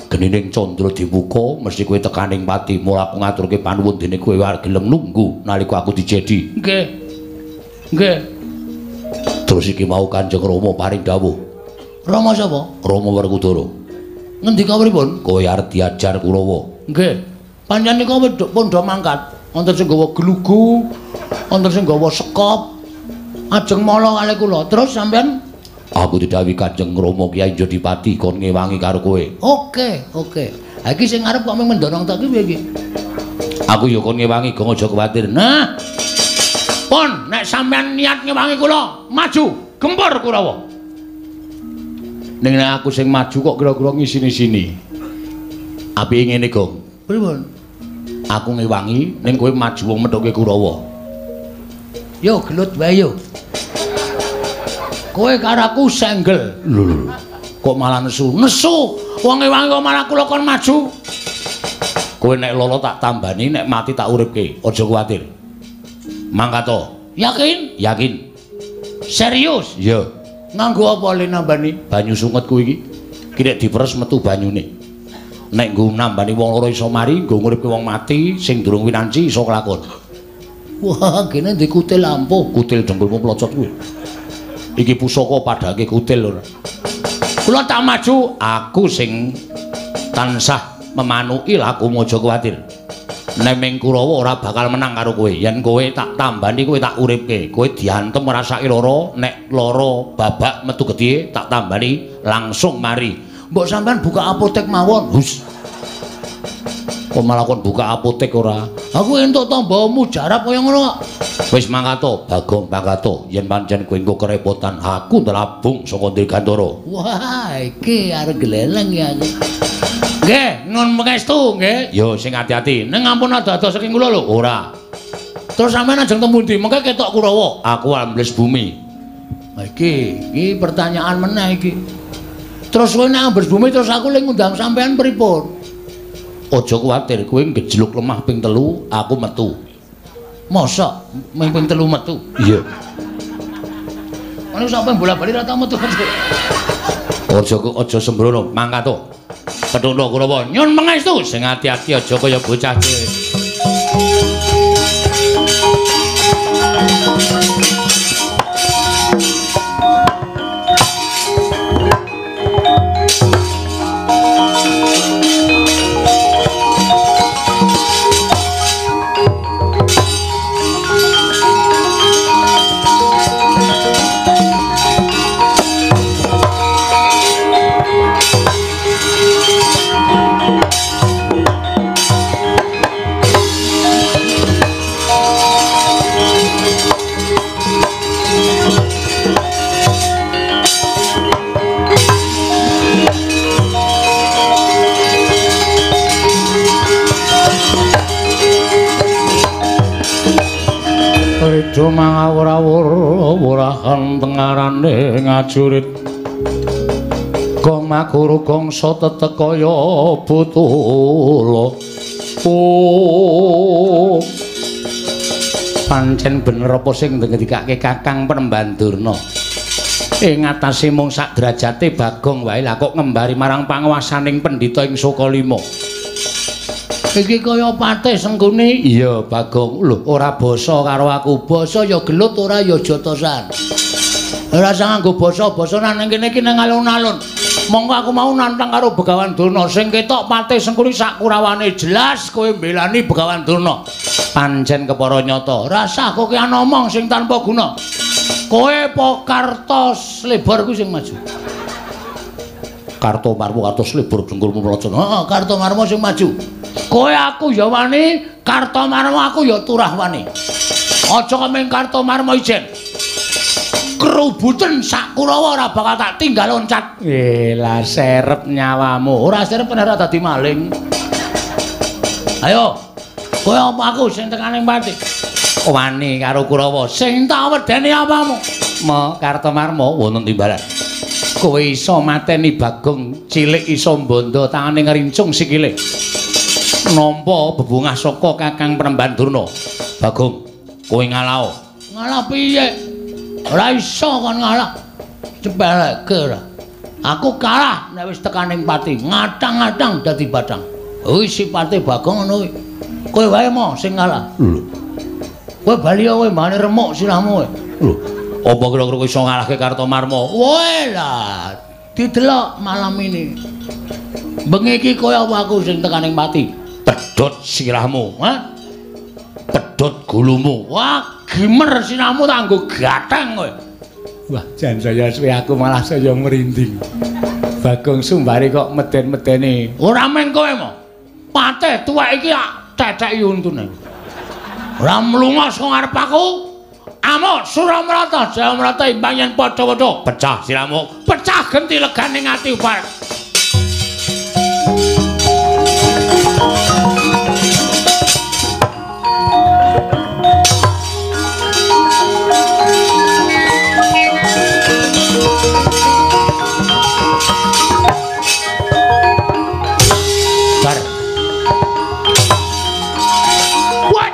genining Condro Dimuka, mesti kowe tekaning pati. Mula aku ngaturke panuwun dene kowe arep gelem nunggu nalika aku dijedi. Nggih. Nggih. Terus iki mau Kanjeng Rama paring dawuh. Rama sapa? Rama Werkudara. Ngendika pripun? Kowe arep diajar Kurawa. Nggih. Pancen nika pun do mangkat. Wonten sing gawa glugu, wonten sing gawa sekop. Ajeng mala kalih kula. Terus sampean? Aku didhawuhi Kanjeng Rama Kyai Jodipati kon ngewangi karo kowe. Oke, oke. Ha iki sing arep kok mung mendorong tok iki piye iki? Aku ya kon ngewangi, gong aja kuwatir. Nah. Pun nek sampean niat ngewangi kula, maju, gempur Kurawa. Ning nek aku sing maju kok kira-kira ngisini-sini. Apike ngene, Gong. Pripun? Aku ngewangi ning kowe maju wong methuke Kurawa. Yo gelut wae yo. Kowe karo aku senggel. Lho, kok malah nesu? Nesu. Wong ngewangi kok malah kula kon maju. Kowe nek lolo tak tambani, nek mati tak uripke. Aja kuwatir. Mangkat to. Yakin? Yakin. Serius? Iya. Nganggo apa le nambani? Banyu sunget kuwi iki. Ki nek diperes metu banyune. Nek nggo nambani wong loro iso mari, nggo nguripke wong mati sing durung winanci iso kelakon. Wah, kene ndek kutil ampuh. Kutil dengkulmu plocot kuwi. Iki pusaka padhake kutil ora. Kula tak maju, aku sing tansah memanuki lakumu aja kuwatir. Neming Kurawa ora bakal menang karo kowe. Yen kowe tak tambani, kowe tak uripke. Kowe diantem ngrasake lara, nek lara babak metu getih tak tambani langsung mari. Mbok sampean buka apotek mawon. Hus. Kok malah kon buka apotek ora? Aku entuk tamba mujarab kaya ngono kok. Wis mangkat to, Bagong mangkat to. Yen pancen kowe engko kerepotan, aku ndelabung saka Dirgantara. Wah, iki arep gleleng ya aku. Nggih, nuwun pangestu nggih. Yo sing ati-ati. Ning ampun ado-ado saking kula lho. Ora. Terus sampean ajeng temu ndi? Mengke ketok Kurawa. Aku ambles bumi. Ha iki, iki pertanyaan meneh iki. Terus kowe nek ambles bumi terus aku le ngundang sampean pripun? Aja kuwatir, kowe ngejluk lemah ping 3, aku metu. Mosok ming ping 3 metu? Iya. Ono sampe bola-bali ra tau metu. Aja sembrono, mangkat to. Pethukno Kurawa. Nyun pangestu. Sing ati-ati aja kaya bocah cilik. Wurahan tengarane ngajurit Gong makuru gongso tetek kaya butula. Oh, pancen bener apa sing ngendikake Kakang Penemban Durna. Ing atase mung sak derajate Bagong wae lah kok ngembari marang panguwasaning pendhita ing Sukalima. Iki kaya patih Sengkuni. Iya Bagong, lho ora basa karo aku. Basa ya gelut ora ya jotosan. Ora usah nganggo basa-basa nang kene iki nang alun-alun. Monggo aku mau nantang karo Begawan Durna. Sing ketok patih Sengkuni sak kurawane jelas kowe mbelani Begawan Durna. Pancen kepara nyata. Rasah kowe ngomong sing tanpa guna. Kowe po Karto Slebor kuwi sing maju. Karto Marmo, Karto Slebor dengkulmu mlocon. Heeh, Karto Marmo sing maju. Kowe aku ya wani, Karto Marmo aku ya turah wani. Aja kemeng Karto Marmo ijen. Kerubuten sak Kurawa ora bakal tak tinggal loncat. Lah serep nyawamu. Ora serep ora dadi maling. Ayo. Kowe apa aku sing tekaning pati? Wani karo Kurawa. Sing tak wedeni apamu? Mo Karto Marmo wonten timbalan. Kowe iso mateni Bagong cilik iso mbondo tangane ngrincung sikile. Nampa bebungah saka Kakang Penemban Durna. Bagong, kowe ngalao. Ngalah piye? Ora iso kon ngalah. Cepeleke ora. Aku kalah nek wis tekaning pati, ngatang-ngatang dadi bathang. Kuwi sipate Bagong ngono kuwi. Kowe wae mo sing ngalah. Lho. Kowe bali kowe mbane remuk sirahmu kowe. Lho, apa kira-kira kowe iso ngalahke Karto Marmo? Woe lah, didelok malam ini. Bengi iki kowe apa aku sing tekaning pati? Pedhot sirahmu, ha? Pedhot gulumu. Wah, gimer sirahmu tak nggo gathang kowe. Wah, jan saya suwe aku malah saya merinding. Bagong Sumbari kok meden-medeni. Ora meng kowe mo. Patih tuwek iki ceceki untune. Ora mlunga saka ngarep aku. Amuk Suramrata, Jayamrata imbang yen padha-padha. Pecah sirahmu, pecah genti legane ati upar. Bar. What?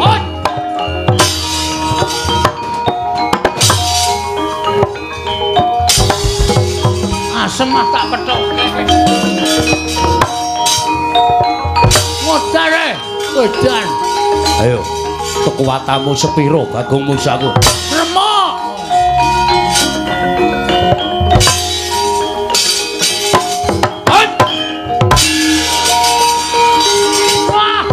What? Asem ah tak pethoke. Modare, edan. Ayo, kekuatanmu sepiro Bagong Musaku? Remuk. Hot. Wah.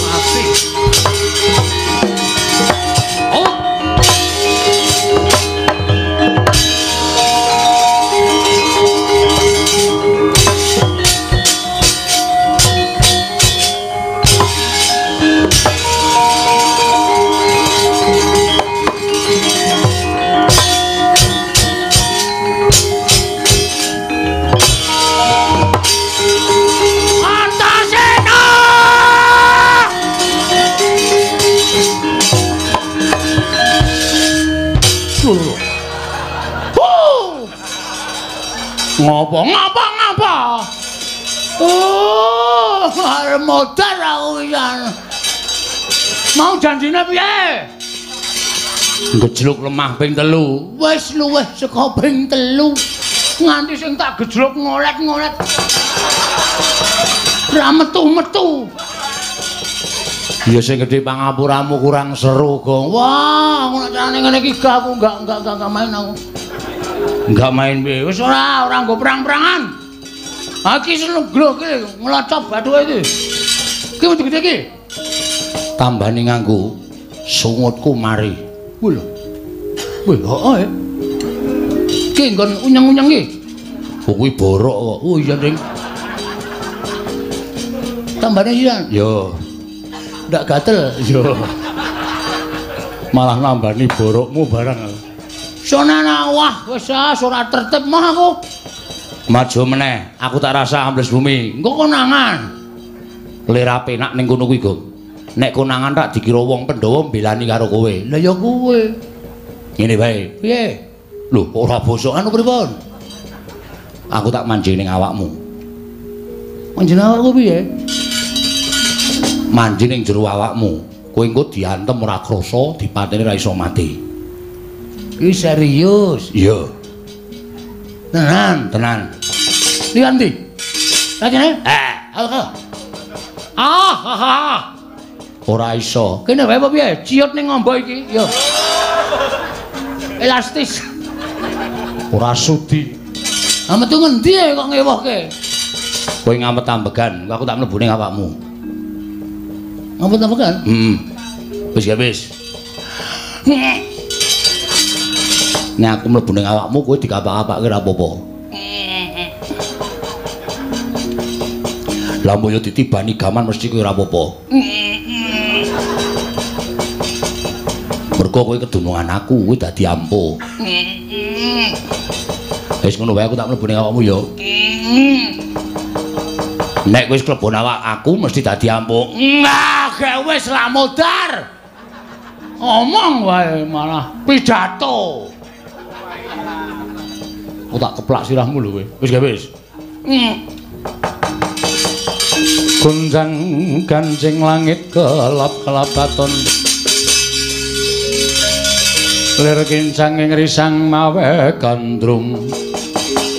Mati. Oh. Antasena! Lho. Huh. Ngopo ngopo ngopo? Oh, arep modar aku pisan. Mau janjine piye? Gejluk lemah ping 3. Wis luwih saka ping 3. Nganti sing tak gejluk ngolet-ngolet. Ora metu-metu. Ya sing gedhe pangapuramu kurang seru, Gong. Wah, ngono carane ngene iki gak aku enggak main aku. Enggak main piye? Wis ora nggo perang-perangan. Ha iki seneng glok iki nglocop bathuke iki. Iki metu gede iki. Tambane nganggo sungutku mari. Wih lho. Wih, heeh. Iki nggon unyeng-unyeng iki. Oh, kuwi borok kok. Oh iya, Ding. Tambane iya. Yo. Ndak gatel. Yo. Malah nambani borokmu barang. Sonana wah wis ora tertib mah aku. Maju meneh, aku tak rasa ambles bumi. Engko konangan. Lera penak ning kono kuwi, Gong. Nek konangan tak dikira wong Pandhawa mbelani karo kowe. Lah ya kowe. Ngene wae. Piye? Lho, ora bosok anu pripun? Aku tak manjing ning awakmu. Manjing awakku piye? Manjing ning jero awakmu. Kowe engko diantem ora krasa, dipateni ora iso mati. Iki serius? Iya. Tenan, tenan. Liyan ndi? Kene? Eh, ah, ah. Ora iso. Kene wae apa piye? Ciut ning ngombo iki. Yo. Elastis. Ora sudi. Ah metu ngendi kok ngewohke? Kowe ngamet ambegan, aku tak mlebu ning awakmu. Ngamet ambegan? Heeh. Wis ya wis. Nek aku mlebu ning awakmu kowe dikapak-kapake ora apa-apa. Lah mbok yo ditibani gaman mesti kowe ora apa-apa. Mergo kowe kedunungan aku, kowe dadi ampuh. Wis ngono wae aku tak mlebu ning awakmu ya. Nek wis klebon awak aku mesti dadi ampuh. Nah, gek wis lah modar. Omong wae malah pidato. Aku tak keplak sirahmu lho kowe. Wis gak wis. Gonjang kancing langit kelap-kelapaton. Lir kincang ing risang mawe gandrung.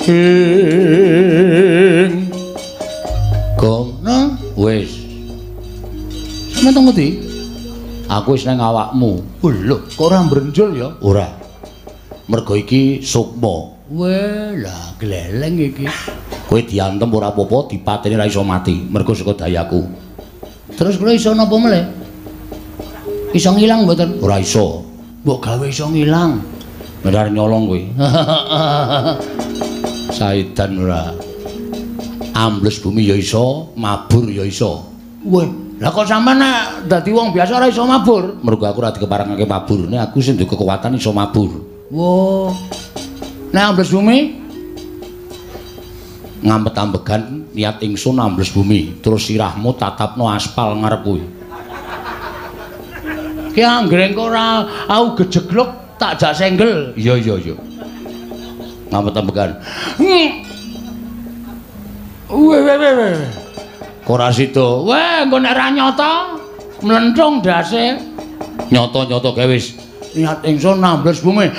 Ing Gong wis. Sampeyan teng ngendi? Aku wis nang awakmu. Lho, kok ora mbrenjol ya? Ora. Mergo iki sukma. Weh, lah gleleng iki. Kowe diantem ora apa-apa, dipateni ora iso mati, mergo saka dayaku. Terus kula iso napa meleh? Iso ngilang mboten? Ora iso. Mbok gawe iso ngilang. Bener nyolong kowe. Saidan ora. Ambles bumi ya iso, mabur ya iso. Weh, lah kok sampean nek dadi wong biasa ora iso mabur? Mergo aku ora dikeparengake mabur. Nek aku sing duwe kekuatan iso mabur. Wah. Nek ambles bumi ngamet ambegan niat ingsun ambles bumi, terus sirahmu tatapno aspal ngarep kuwi. Ki anggere engko ora aku gejegluk tak jak senggel. Iya iya iya. Ngamet ambegan. Weh weh weh. Kok ora sida? Weh, engko nek ora nyata mlenthung ndase. Nyata-nyata gawe wis. Niat ingsun ambles bumi.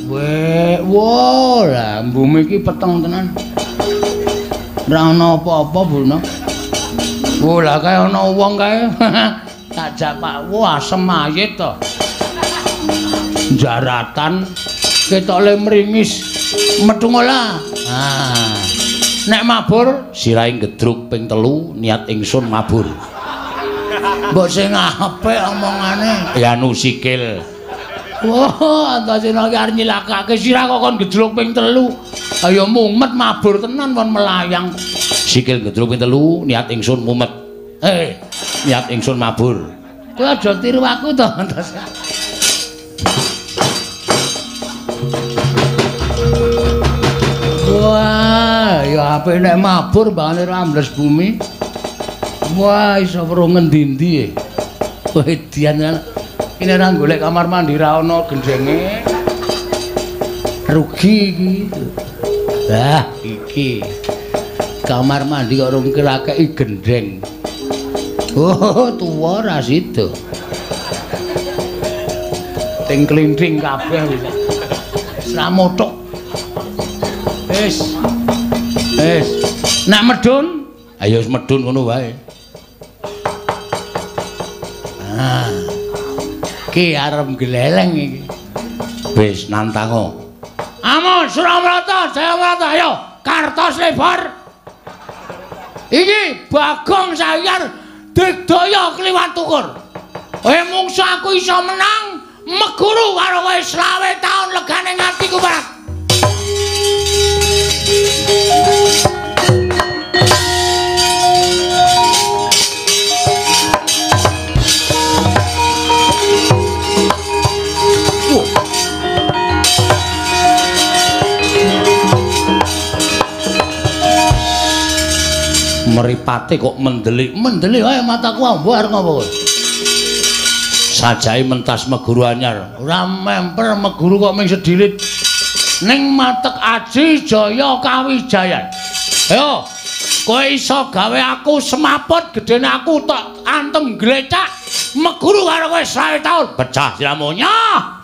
Weh, wah, lah bumi iki peteng tenan. Ora ana apa-apa, Bu. Wah, lah kae ana wong kae. Tak jak Pak, wah asem mayit to. Jaratan ketok le mringis. Metu ngolah. Ah. Nek mabur sirahe gedruk ping 3 niat ingsun mabur. Mbok sing apik omongane. Ya nu sikil. Wah, Antasena iki arep nyilakake sirah kok kon gejluk ping 3. Ayo mumet mabur tenan kon melayang. Sikil gejluk ping 3 niat ingsun mumet. Eh, niat ingsun mabur. Kowe aja tiru aku to, Antasena. Wah, ya apik nek mabur mbangane ora ambles bumi. Wah, iso weruh ngendi-endi. Wah, edian. Ini ora golek kamar mandi ra ana gendenge. Rugi iki. Lah, iki. Kamar mandi kok rung kirakeki gendeng. Oh, tuwa ra sida. Ting klinting kabeh wis. Ora mothok. Wis. Wis. Nek medun, ayo wis medun ngono wae. Ah. Ki arep gleleng iki. Wis nantango. Amun Suramrata, Jayamrata, ayo kartos lebar. Iki Bagong Sayar digdaya kliwat tukur. Kowe mungsu aku iso menang meguru karo kowe 25 taun legane ngatiku Pak. Mripate kok mendelik. Mendelik wae mataku ambo arep ngopo kowe? Sajae mentas meguru anyar. Ora memper meguru kok ming sedilit. Ning matek aji jaya kawijayan. Ayo, kowe iso gawe aku semaput gedene aku tak antem glecak meguru karo kowe 100 taun. Pecah siramu nyoh.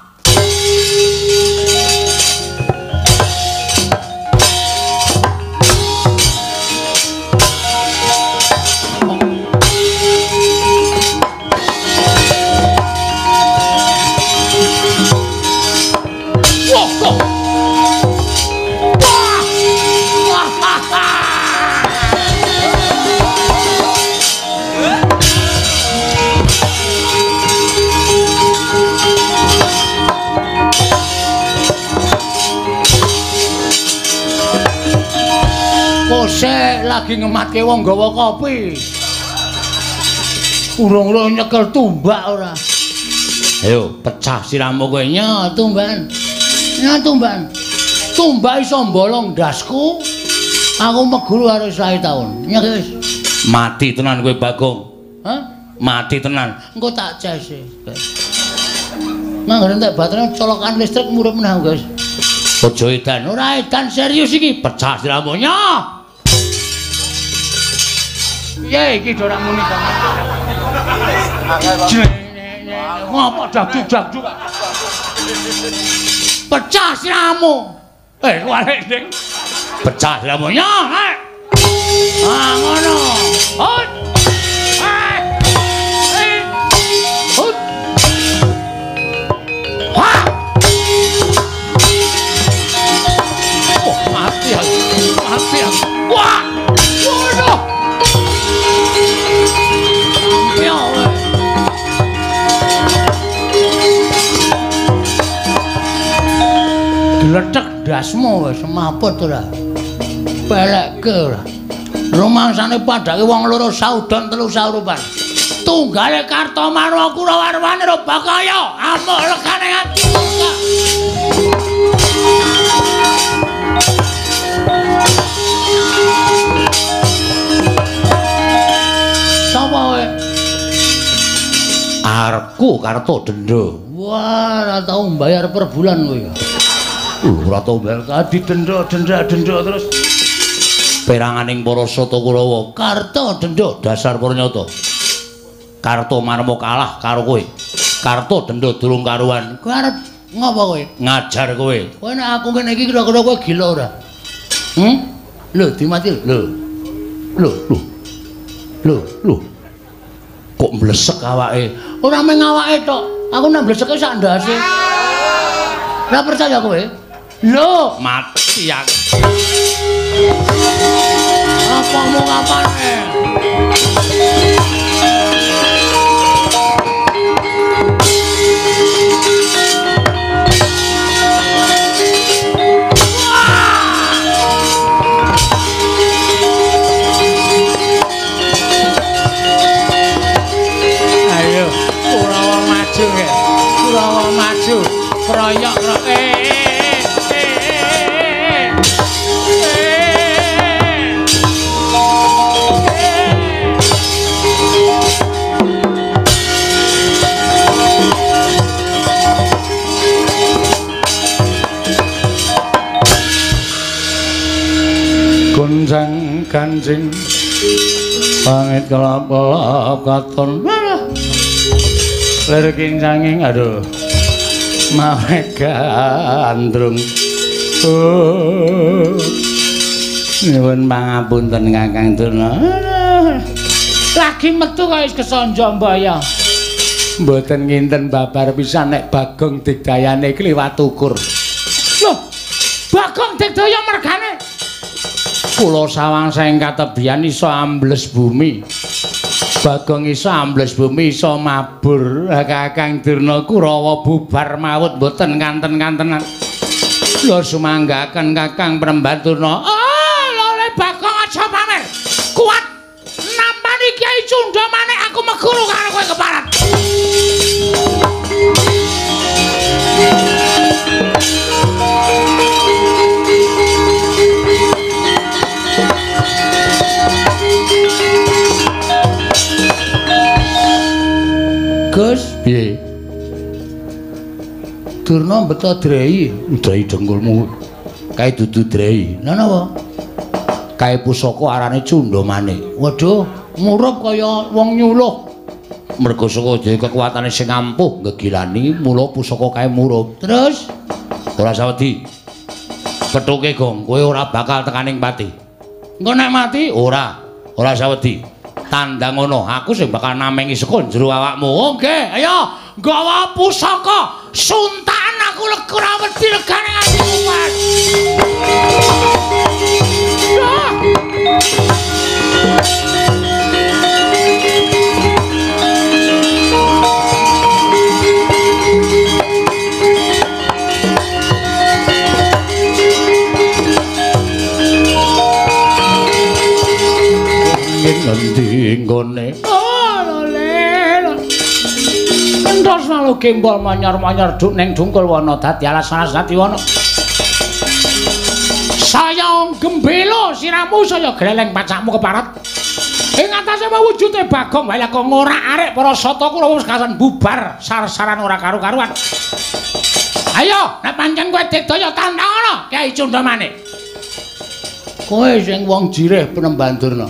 Kose lagi ngematke wong gawa kopi. Urung-urung nyekel tumbak ora. Ayo pecah siramu kowe nya tumbakan. Nya tumbakan. Tumbak iso mbolong ndasku. Aku meguru karo 100 taun. Nya wis. Mati tenan kowe Bagong. Hah? Mati tenan. Engko tak cese. Nang entek baterainya colokan listrik murup meneh, guys. Aja edan, ora edan serius iki. Pecah siramu nya. Piye iki ora muni kok. Ngopo dak-dak. Pecah siramu. Kuwalik ding. Pecah siramu nya. Ah ngono. Hut. Hut. Wah. Oh, mati aku. Mati aku. Wah. Waduh. Ya. Gletek ndasmu wis semaput ora. Pelekke ora. Rumangsane padake wong loro saudon telu saurupan. Tunggale Kartomarwa Kurawarwane Bakaya amuk legane ati. Sapa kowe? Arepku Karto denda. Wah, ora tau mbayar per bulan kowe. Ora tau bayar didenda, denda, denda terus. Peranganing para Sata Kurawa, Karto denda dasar pranyata. Karto Marmo kalah karo kowe. Karto denda durung karuan. Kowe arep ngopo kowe? Ngajar kowe. Kowe nek aku ngene iki kira-kira kowe gila ora? Lho, dimati lho. Lho, lho. Lho, lho. Kok mblesek awake? Ora mung awake tok. Aku nek mbleseke sak ndase. Ora percaya kowe? Lho, mati aku. Apa mau kapan? Ayo, Kurawa maju ya. Kurawa maju. Kroyok kroyok. Gonjang ganjing pangit kelap-kelap katon lir kincanging aduh mawe gandrung. Oh, nyuwun pangapunten Kakang Durna. Lagi metu kok wis kesanja mbaya. Mboten nginten babar pisan nek Bagong Digdayane iki liwat ukur. Loh, Bagong Digdaya mergane kula sawang saking katebian iso ambles bumi. Bagong iso ambles bumi iso mabur. Kakang Durna Kurawa bubar mawut mboten kanten-kantenan. Kula sumanggaken Kakang Premban Durna. Oh, lho Bagong aja pamer. Kuat nampani Kyai Cundha manik aku meguru karo kowe keparat. Gus, piye? Durna beto drei, drei dengkulmu. Kae dudu drei. Lha napa? Kae pusaka arane Cundamane. Waduh, murup kaya wong nyuluh. Mergo saka dhewe kekuatane sing ampuh ngegilani, mula pusaka kae murup. Terus ora sawedi. Pethuke Gong, kowe ora bakal tekaning pati. Engko nek mati ora, ora sawedi. Tandang ngono, aku sing bakal namengi saka jero awakmu. Oke, ayo nggawa pusaka. Suntakan aku ora wedi legane nganti kumat. Ngendi nggone? Oh, lho. Entos lalu gembol manyar-manyar duk ning dungkul wana dadi alas-alas dadi wana. Saya gembelo siramu saya gleleng pacakmu keparat. Ing atase mewujude Bagong wae kok ngorak-arik para sata kula wis kasan bubar sar-saran ora karu-karuan. Ayo, nek pancen kowe digdaya tantang Kyai Cundamane. Kowe sing wong jirih Penemban Durna.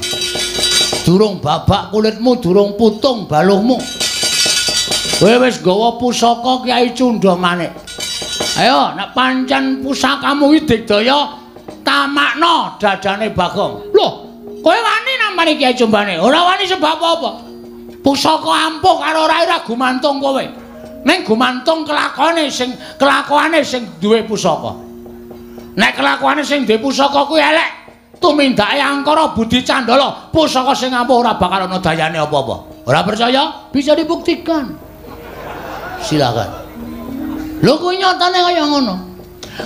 Durung babak kulitmu, durung putung baluhmu. Kowe wis nggawa pusaka Kyai Cundamane. Ayo, nek pancen pusakamu iki digdaya tamakno dadane Bagong. Loh, kowe wani nampani Kyai Cundamane? Ora wani sebab apa? Pusaka ampuh karo ora gumantung kowe. Ning gumantung kelakone sing duwe pusaka. Nek kelakuane sing duwe pusaka kuwi elek, tumindake angkara budi candala, pusaka sing ampuh ora bakal ana dayane apa-apa. Ora percaya? Bisa dibuktikan. Silakan. Lho kuwi nyatane kaya ngono.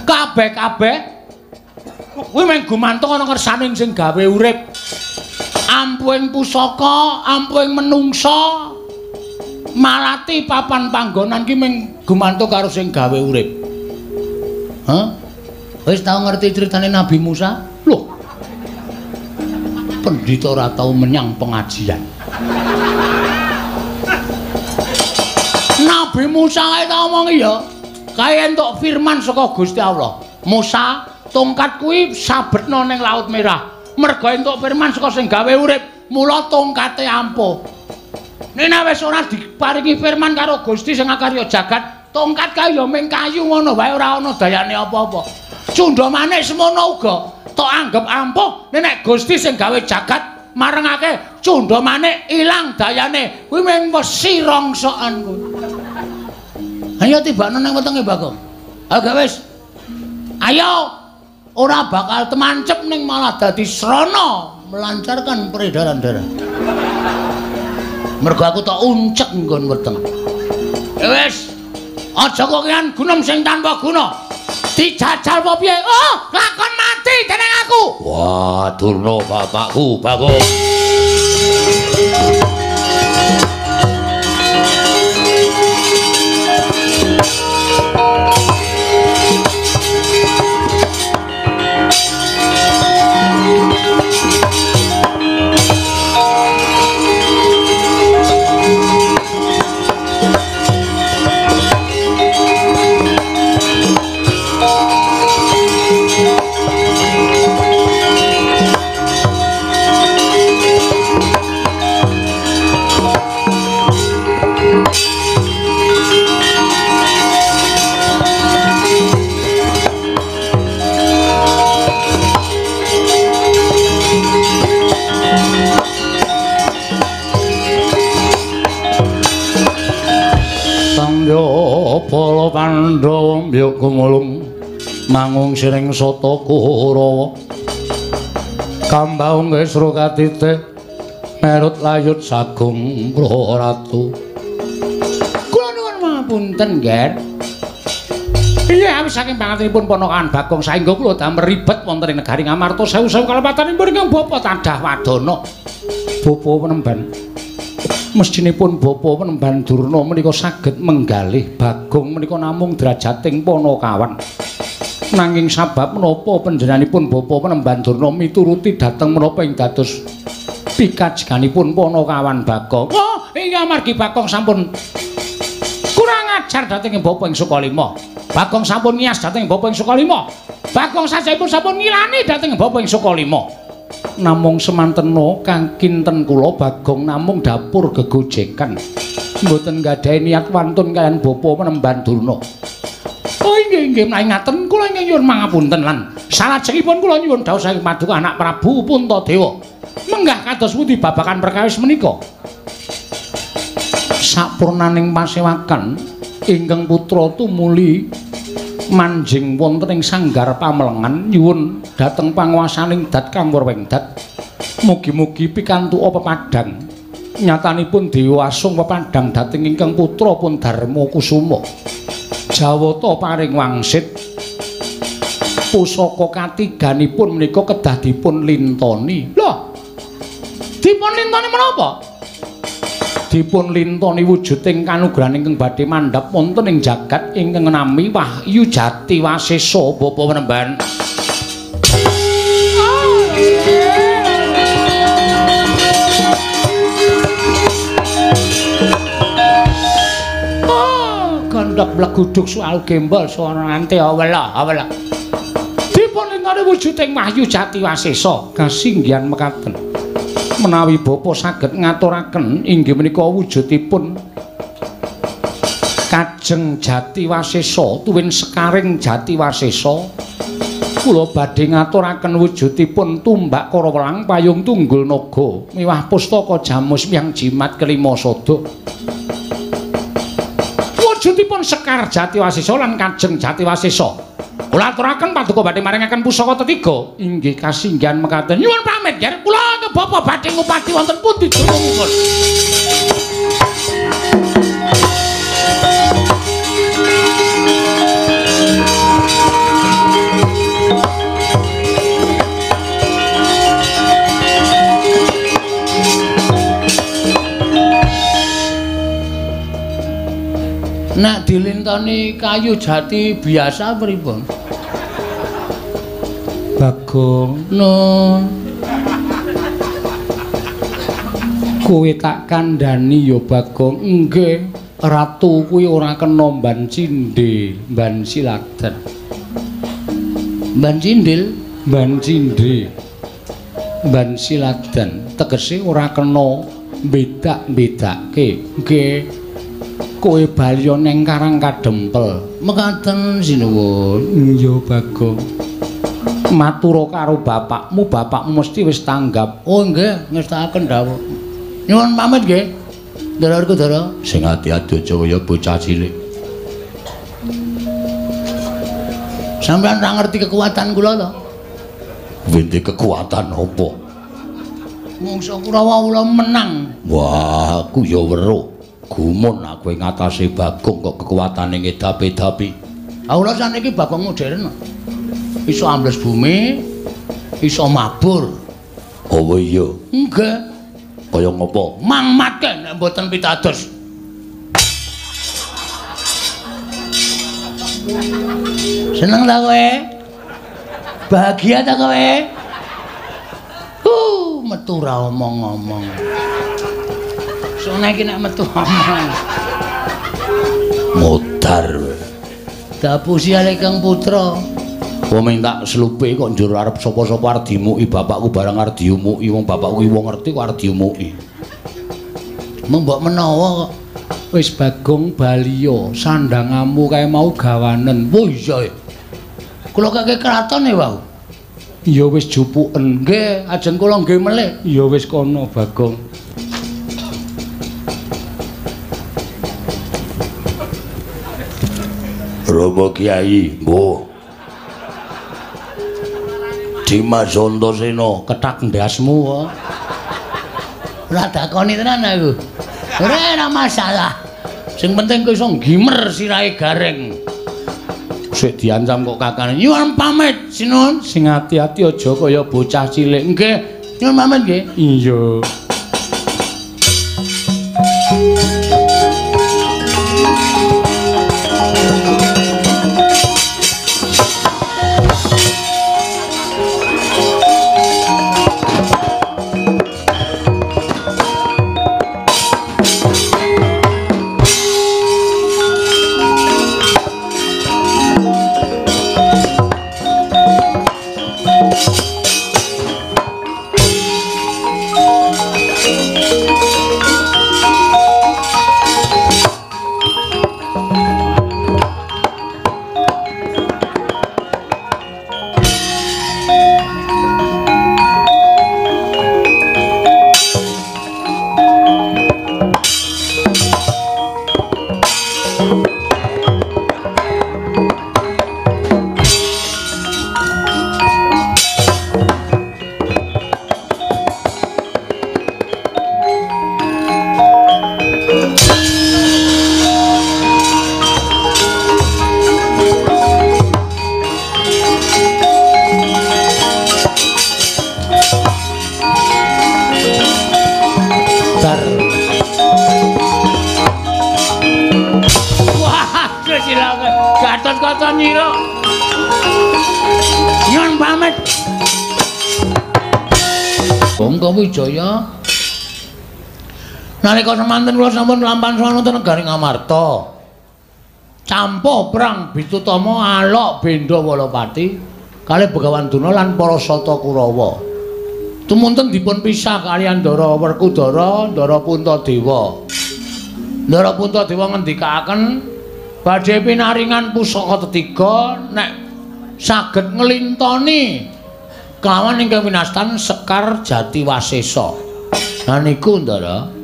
Kabeh-kabeh kuwi mung gumantung ana kersane sing gawe urip. Ampuhing pusaka, ampuhing menungsa, malati papan panggonan ki mung gumantung karo sing gawe urip. Hah? Wis tau ngerti critane Nabi Musa? Loh. Pendhita ora tau menyang pengajian. Nabi Musa kae tak omongi ya. Kae entuk firman saka Gusti Allah. Musa, tongkat kuwi sabetna ning Laut Merah. Merga entuk firman saka sing gawe urip, mula tongkate ampuh. Nek wis ora diparingi firman karo Gusti sing akarya jagat, tongkat kae ya mung kayu ngono wae ora ana dayane apa-apa. Cundamane semono uga tok anggep ampuh, nek Gusti sing gawe jagat marengake Cundamane ilang dayane, kuwi mung wesi rongsokan kuwi. Ayo tibakno nang wetenge Bagong. Ayo gak wis. Ayo ora bakal temancep ning malah dadi srana melancarkan peredaran darah. Mergo aku tak uncek nggon weteng. Ya wis. Aja kokean gunem sing tanpa guna. Dijajal apa piye? Oh, lakon mati dening aku. Wah, Durna bapakku, Bagong. Para Pandhawa mbyuk gumulung mangung siring sata Kurawa kambaung kesro katite merut layut sagung praratu. Kula nuwun pangapunten, Nger. Iya, awis saking pangantenipun ponakan Bagong saengga kula damel ribet wonten ing negari Ngamarta sewu-sewu kalepatanipun ingkang bapa tadah wadana. Bapa Penemban, mestinipun Bapa Penemban Durna menika saged menggalih Bagong menika namung drajating panakawan. Nanging sabab menapa panjenenganipun Bapa Penemban Durna mituruti dhateng menapa ing dados Pikajiganipun Panakawan Bagong. Oh, iya amargi Bagong sampun kurang ajar dhateng Bapa ing Sukalima. Bagong sampun ngiyas dhateng Bapa ing Sukalima. Bagong sajaipun sampun ngilani dhateng Bapa ing Sukalima. Namung semantena kang kinten kula Bagong namung dapur gegojekan. Mboten nggadahi niat wantun kaliyan Bapa Penemban Durna. Oh inggih inggih menawi ngaten kula ingkang nyuwun mangapunten lan salajengipun kula nyuwun dawuh saking paduka anak Prabu Puntadewa. Menggah kados pundi babagan perkawis menika? Sapurnaning pasewakan ingkang putra tumuli manjing wonten ing sanggar pamelengan nyuwun dhateng panguwasaning Dat Kang Wurwengdat. Mugi-mugi pikantuk pepadang. Nyatanipun Dewa Asung pepadang dhateng ingkang putra pun Darma Kusuma. Jawata paring wangsit pusaka katiganipun menika kedah dipun lintoni. Lho, dipun lintoni menapa? Dipun lintoni wujuding kanugrahan ingkang badhe mandhap wonten ing jagat ingkang nami Wahyu Jati Wasesa Bapa Penemban. Gondok mleguduk soal gembol sono nante awela awela. Dipun lintoni wujuding Wahyu Jati Wasesa kasinggihan mekaten. Menawi bapa saged ngaturaken inggih menika wujudipun Kajeng Jati Wasesa tuwin sekaring Jati Wasesa, kula badhe ngaturaken wujudipun tumbak Karawelang payung tunggul naga miwah pustaka jamus miang jimat kelima sada. Wujudipun Sekar Jati Wasesa lan Kajeng Jati Wasesa. Kula aturaken paduka badhe maringaken pusaka tetiga inggih kasinggihan mekaten. Nyuwun pamit nggih kula ke bapa badhe ngupati wonten pundi dunungipun. Nek dilintoni kayu jati biasa pripun? Bagong, nun. Kowe tak kandhani ya Bagong. Nggih, ratu kuwi ora kena mban cindhe, mban siladan. Mban cindil, mban cindhe. Mban siladan tegese ora kena bedak-bedake. Nggih. Kowe bali neng Karang Kadempel. Mekaten sinuwun. Iya Bagong. Matura karo bapakmu, bapakmu mesti wis tanggap. Oh nggih, ngestakaken dawuh. Nyuwun pamit nggih. Ndara Werkudara. Sing ati-ati aja kaya bocah cilik. Sampeyan ora ngerti kekuatan kula to? Wente kekuatan apa? Mungsa Kurawa kula menang. Wah, aku ya weruh. Gumun aku ing atase Bagong kok kekuatane ngedapi-dapi. Ah kula saniki Bagong modern. Iso ambles bumi, iso mabur. Oh iya. Nggih. Kaya ngopo? Mangmatke nek mboten pitados. Seneng ta kowe? Bahagia ta kowe? Metu ra omong-omong. Sone iki nek metu omong. Modar. Dapusi ale Kang Putra. Wong minta slupe kok njur arep sapa-sapa arep dimuki bapakku barang arep diumuki wong bapakku ki wong ngerti kok arep diumuki. Mung mbok menawa kok. Wis Bagong baliya sandangamu kae mau gawanen. Oh iya. Kula kake kraton e wau. Ya wis jupuken. Nggih, ajeng kula nggih melih. Ya wis kono Bagong. Romo Kiai, mbuh. Dimas Antasena kethak ndasmu kok. Ora dakoni tenan aku. Ora masalah. Sing penting kowe iso nggimer sirahe gareng. Sik diancam kok kakane. Nyuwun pamit, sinuwun. Sing ati-ati aja kaya bocah cilik. Nggih, nyuwun pamit nggih. Iya. ta nyira. Nyuwun pamit. Bangga Wijaya. Nalika semanten kula sampun lampahan sowan wonten negari Ngamarta. Campuh perang Bitutama alok benda Walapati kalih Begawan Durna lan para Sata Kurawa. Tumunten dipun pisah kaliyan Ndara Werkudara, Ndara Puntadewa. Ndara Puntadewa ngendikaaken badhe pinaringan pusaka tetiga nek saged nglintoni kelawan ingkang winastan Sekar Jatiwasesa. Lah niku Ndara.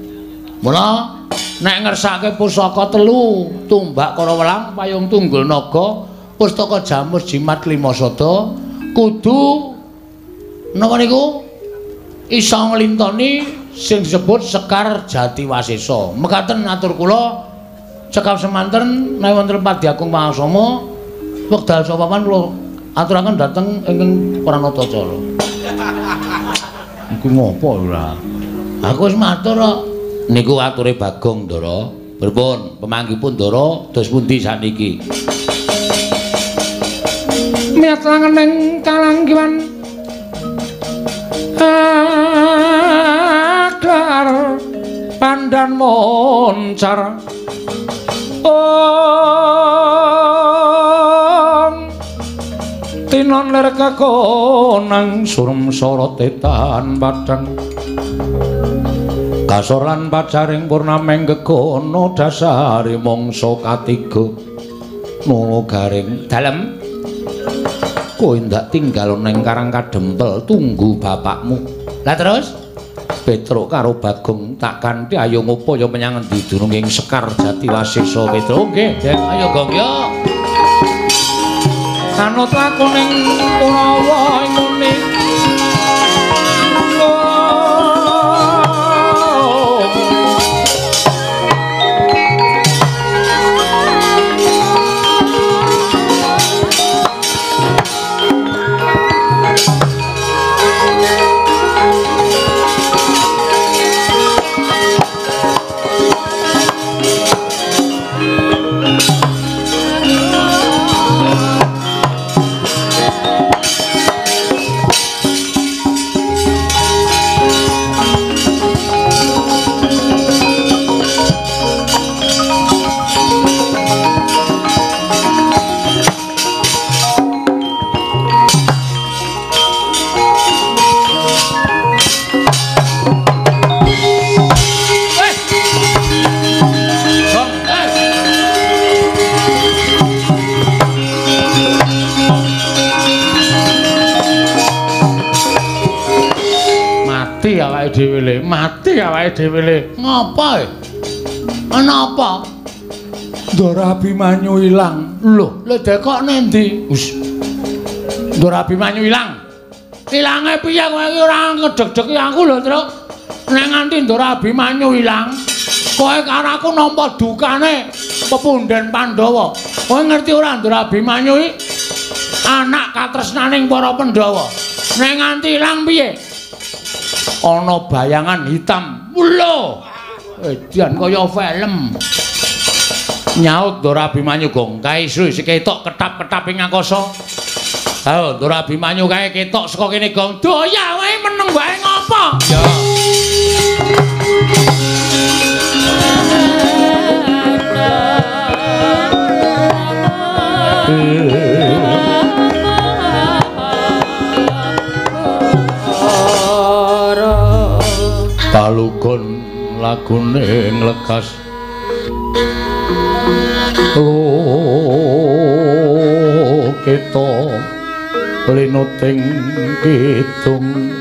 Mula nek ngersake pusaka telu, tumbak Karawelang, payung tunggul naga, pustaka jamus jimat lima sada, kudu napa niku iso nglintoni sing disebut Sekar Jatiwasesa. Mekaten atur kula cekap semanten menawi wonten Padyagung Pangasama wekdal sapapan kula aturaken dhateng ingkang Pranatacara. Iku ngopo ora? Aku wis matur kok. Niku ature Bagong Ndara. Pripun pemanggipun Ndara dos pundi sakniki? Miyat langening kalanggiwan akar pandan moncar ong tinon lir kekonang surem sorote tan padang kasor lan pacaring purnameng gegono dasare mangsa katiga nolo garing dalem kowe ndak tinggal neng Karang Kadempel tunggu bapakmu. Lah terus Petruk karo Bagong tak kanthi ayo ngupaya menyang endi dununging Sekar Jatiwasesa. Petruk nggih, Dek, ayo Gong yo. Anut laku ning Kurawa ngene. Dhewe le, mati awake dhewe le. Ngopo e? Ana apa? Ndara Abimanyu ilang. Lho, lho dekok nendi? Wis. Ndara Abimanyu ilang. Ilange piye kowe iki ora ngedeg-degi aku lho, Truk. Nek nganti Ndara Abimanyu ilang, kowe karo aku nampa dukane pepunden Pandhawa. Kowe ngerti ora Ndara Abimanyu iki anak katresnaning para Pandhawa. Nek nganti ilang piye? Ana bayangan hitam. Lho, edan kaya film. Nyaut Ndara Abimanyu gong kae isu isih ketok ketap-ketap ing angkasa. Ayo Ndara Abimanyu kae ketok saka kene gong. Doya wae meneng wae ngopo? Ya. Palugon lagune nglekas loketa linuting kidung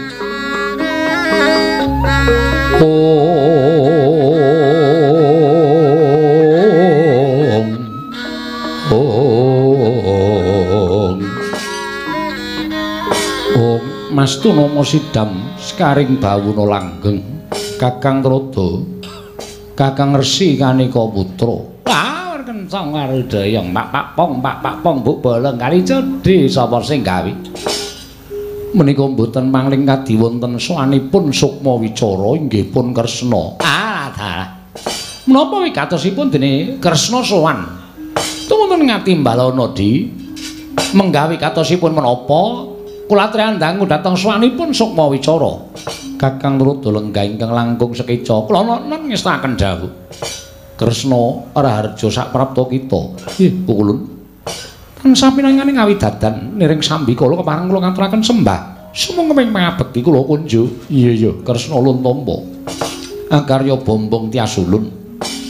ong ong ong Mas Tunomo Sidam sekaring bawuna langgeng Kakang Trada, Kakang Resi Kanika Putra. Ah, kencang karo dayang pak pak pong pak pak pong mbok bolong kali cedhi sapa sing gawe. Menika mboten mangling kadi wonten sowanipun Sukma Wicara inggih pun Kresna. Ah, dalah. Menapa wigatosipun dene Kresna sowan? Wonten ngatimbalana di menggawi katosipun menapa kula atriandangu dhateng sowanipun Sukma Wicara. Kakang Truda lenggah ingkang langkung sekeca kula nonon ngestaken dawuh. Kresna raharja saprapta kita. Nggih, pukulun. Tansah pinangane ngawidadan niring sambikala kepareng kula ngaturaken sembah. Sumangga ing pangabekti kula kunjuk. Iya iya, Kresna ulun tampa. Akarya bombong tias ulun.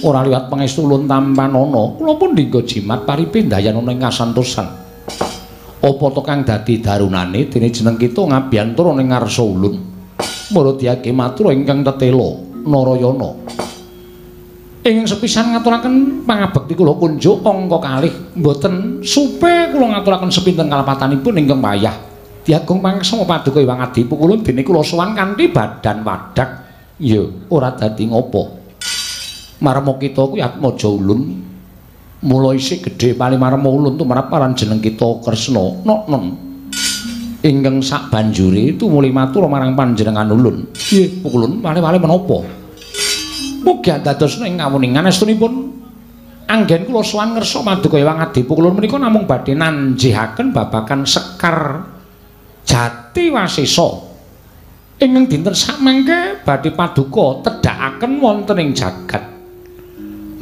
Ora liwat pangestu ulun tampanana, kula pun dinggo jimat paripe ndayanana ing kasantosan. Apa to kang dadi darunane dene jeneng kita ngabiyantara ning ngarsa ulun. Mula diake matur ingkang tetela Narayana. Ingkang sepisan ngaturaken pangabekti kula kunjuk angka kalih mboten supe kula ngaturaken sepinten kalepatanipun ingkang wayah. Diagung pangaksama paduka Hyang Adi pukulun dene kula sowan kanthi badan wadak. Ya ora dadi ngopo. Marma kita kuwi atmaja ulun. Mula isih gedhe palimarma ulun tumrap marang jeneng kita Kresna nonon. Ingkang sabanjure tumuli matur marang panjenengan ulun. Nggih, pukulun wale-wale menapa? Mugi dadosna ing kawuningan estunipun anggen kula sowan ngersa maduka Hyang Adi pukulun menika namung badhe nanjihaken babagan Sekar Jati Wasesa. Ingkang dinten samangke badhe paduka tedhakaken wonten ing jagat.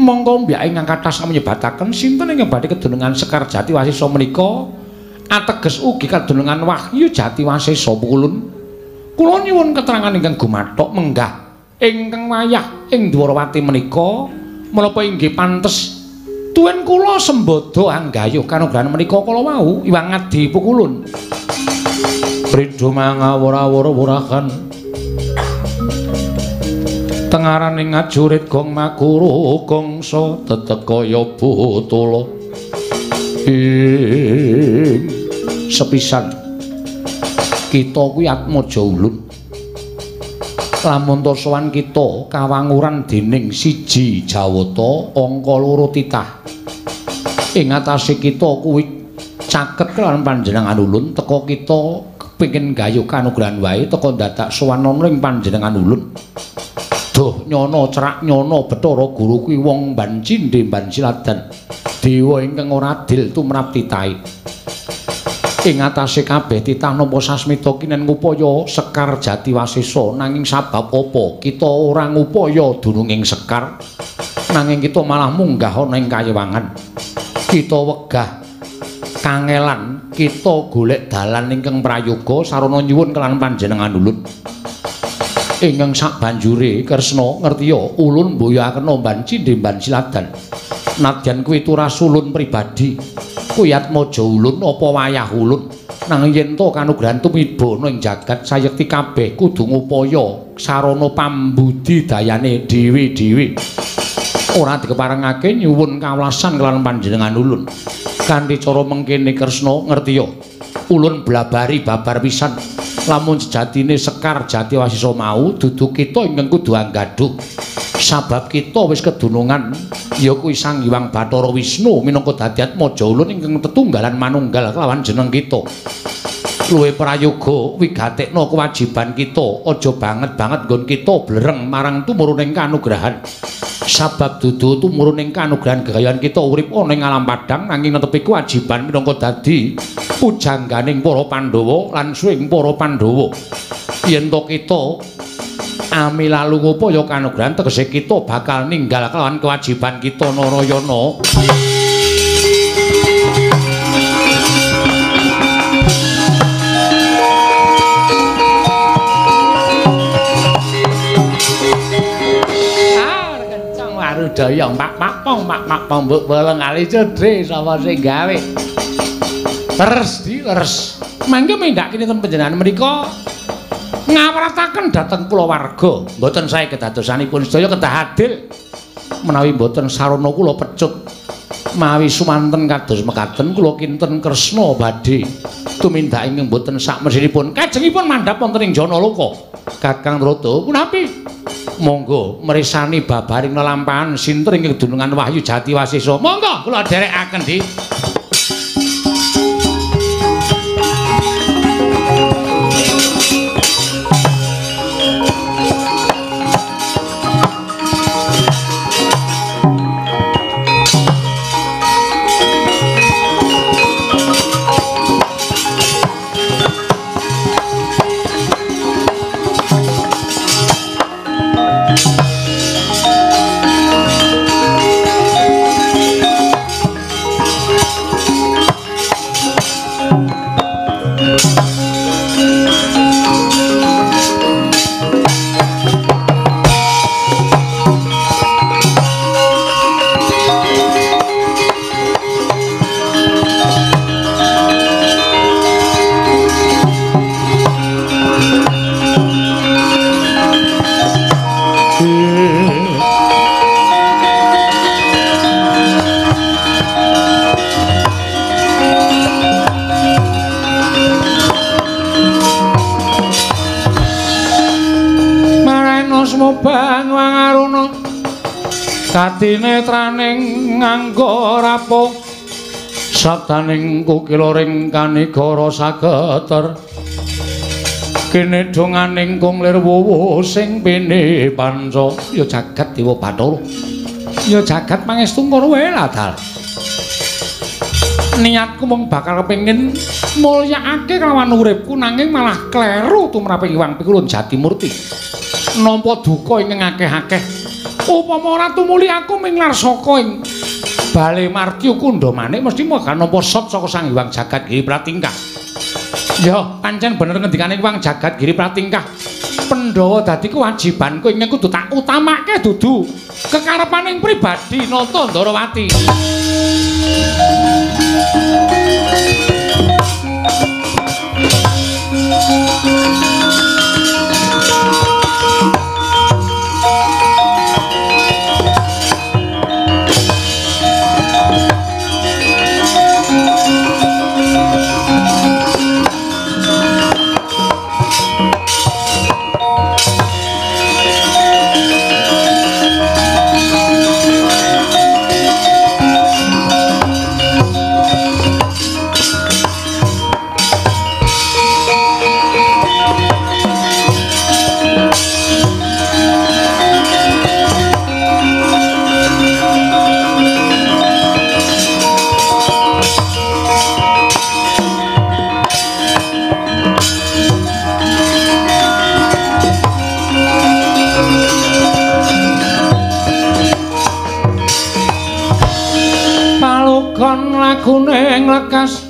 Monggo mbiyake ingkang kathah sami nyebataken sinten ingkang badhe kedunungan Sekar Jati Wasesa menika ateges ugi kadunungan Wahyu Jati Wasesa pukulun. Kula nyuwun keterangan ingkang gumathok menggah ingkang wayah ing Dwarawati menika menapa inggih pantes tuwin kula sembada anggayuh kanugrahan menika kala wau Hyang Adi pukulun. Pridha mangawur-awur-wurahan tengaraning ajurit gong makuru gongso tetek kaya botolo ing sepisan kita kuwi atmaja ulun. Lamun ta sowan kita kawanguran dening siji Jawata angka loro titah ing atase kita kuwi caket kelawan panjenengan ulun teka kita kepengin gayuh kanugrahan wae teka dadak sowan ana ing panjenengan ulun. Duh nyono cerak nyono Bathara Guru kuwi wong ban cindhe ban siladan dewa ingkang ora adil tumrap titahe. Ing atase kabeh titah nampa sasmita kinen ngupaya Sekar Jati Wasesa nanging sabab apa kita ora ngupaya dununging sekar nanging kita malah munggah ana ing kayewangan. Kita wegah kangelan kita golek dalan ingkang prayoga sarana nyuwun kelawan panjenengan ulun. Ingkang sabanjure Kresna ngertiya ulun mboyaken ban cindhe ban siladan nadyan kuwi turas ulun pribadi kuwi atmaja ulun apa wayah ulun nanging yen to kanugrahan tumiba ana ing jagat sayekti kabeh kudu ngupaya sarana pambudi dayane dhewe-dhewe ora dikeparengake nyuwun kawelasan kelawan panjenengan ulun. Kanthi cara mengkene Kresna ngertiya ulun blabari babar pisan lamun sejatine Sekar Jati Wasesa mau dudu kita ingkang kudu anggadhuh sabab kita wis kedunungan ya kuwi Sang Hyang Bathara Wisnu minangka dadi atmaja ulun ingkang tetunggalan manunggal kelawan jeneng kita. Luwih prayoga wigatekna kewajiban kita aja banget-banget nggon kita blereng marang tumuruning kanugrahan sabab dudu tumuruning kanugrahan gegayan kita urip ana ing alam padhang nanging netepi kewajiban minangka dadi pujangganing para Pandhawa lan suwing para Pandhawa. Yen to kita ami lalu ngupaya kanugrahan tegese kita bakal ninggal kelawan kewajiban kita Narayana. Warudaya pak pak pong pak pak pong mbok bolong kali cedhe sapa sing gawe. Terus di leres. Mangke mindhak kinten panjenengan menika ngawrataken dhateng kulawarga. Mboten sae kedadosanipun sedaya kedah adil. Menawi mboten sarana kula pecut mawi sumanten kados mekaten kula kinten Kresna badhe tumindak ingkang mboten sakmesinipun kajengipun mandhap wonten ing Janaloka. Kakang Truda punapi? Monggo mresani babaring lelampahan sinten ingkang dunungan Wahyu Jati Wasesa. Monggo kula dherekaken di. Katinetraning nganggo rapuh sabdaning kukiloring kanigara sageter kene donganing kung lir wuwu sing pene panca ya jagat Dewa Bathara ya jagat pangestu ngono wae ladal niatku mung bakal kepengin mulyakake kelawan uripku nanging malah kleru tumrap Hyang Pikulun Jatimurti nampa duka ingkang akeh-akeh upama ora tumuli aku minglar saka ing Bale Martyu Kundha Manik mesti bakal nampa sot saka Sang Hyang Jagat Giri Pratingkah. Ya, pancen bener ngendikane Hyang Jagat Giri Pratingkah. Pandhawa dadi kewajibanku ingkang kudu tak utamake dudu kekarepaning pribadi Nata Ndorowati. Lagune nglekas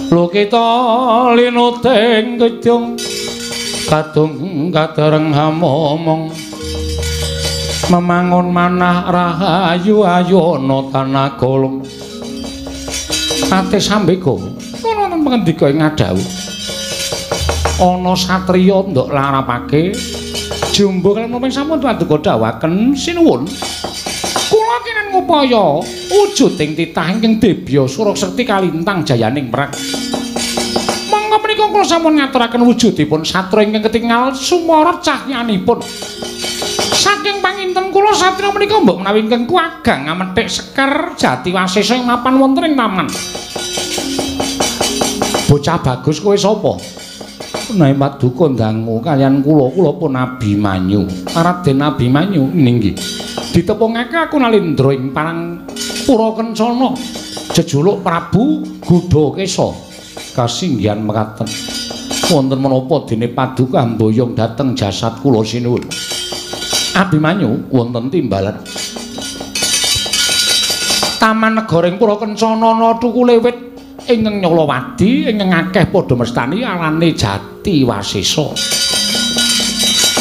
lukita linuting kidung kadung kadereng hamomong memangun manah rahayu ayana tanah golong ate sambeka wonten pangendika ing ngadhawuh ana satriya ndok larapake jumbo kaliyan menapa sampun paduka dawuhaken sinuwun kula kinen ngupaya wujuding titah ingkang debya surasekti kalintang jayaning perang. Monggo menika kula sampun ngaturaken wujudipun satra ingkang ketingal sumara cahyanipun. Saking panginten kula satriya menika mbok menawi ingkang kuwagang ngamethik sekar jati wasesa ing mapan wonten ing taman. Bocah bagus kowe sapa? Menawi paduka ndangu kaliyan kula, kula pun Abimanyu. Raden Abimanyu ninggih. Ditepungake aku Nalindra ing parang Pura Kencana jejuluk Prabu Gudhakesa kasinggihan mekaten wonten menapa dene paduka mboyong dhateng jasad kula sinuwun Abimanyu wonten timbalan Taman Negara ing Pura Kencana ana thukule wit ingkang nyalawadi ingkang akeh padha mestani arane Jati Wasesa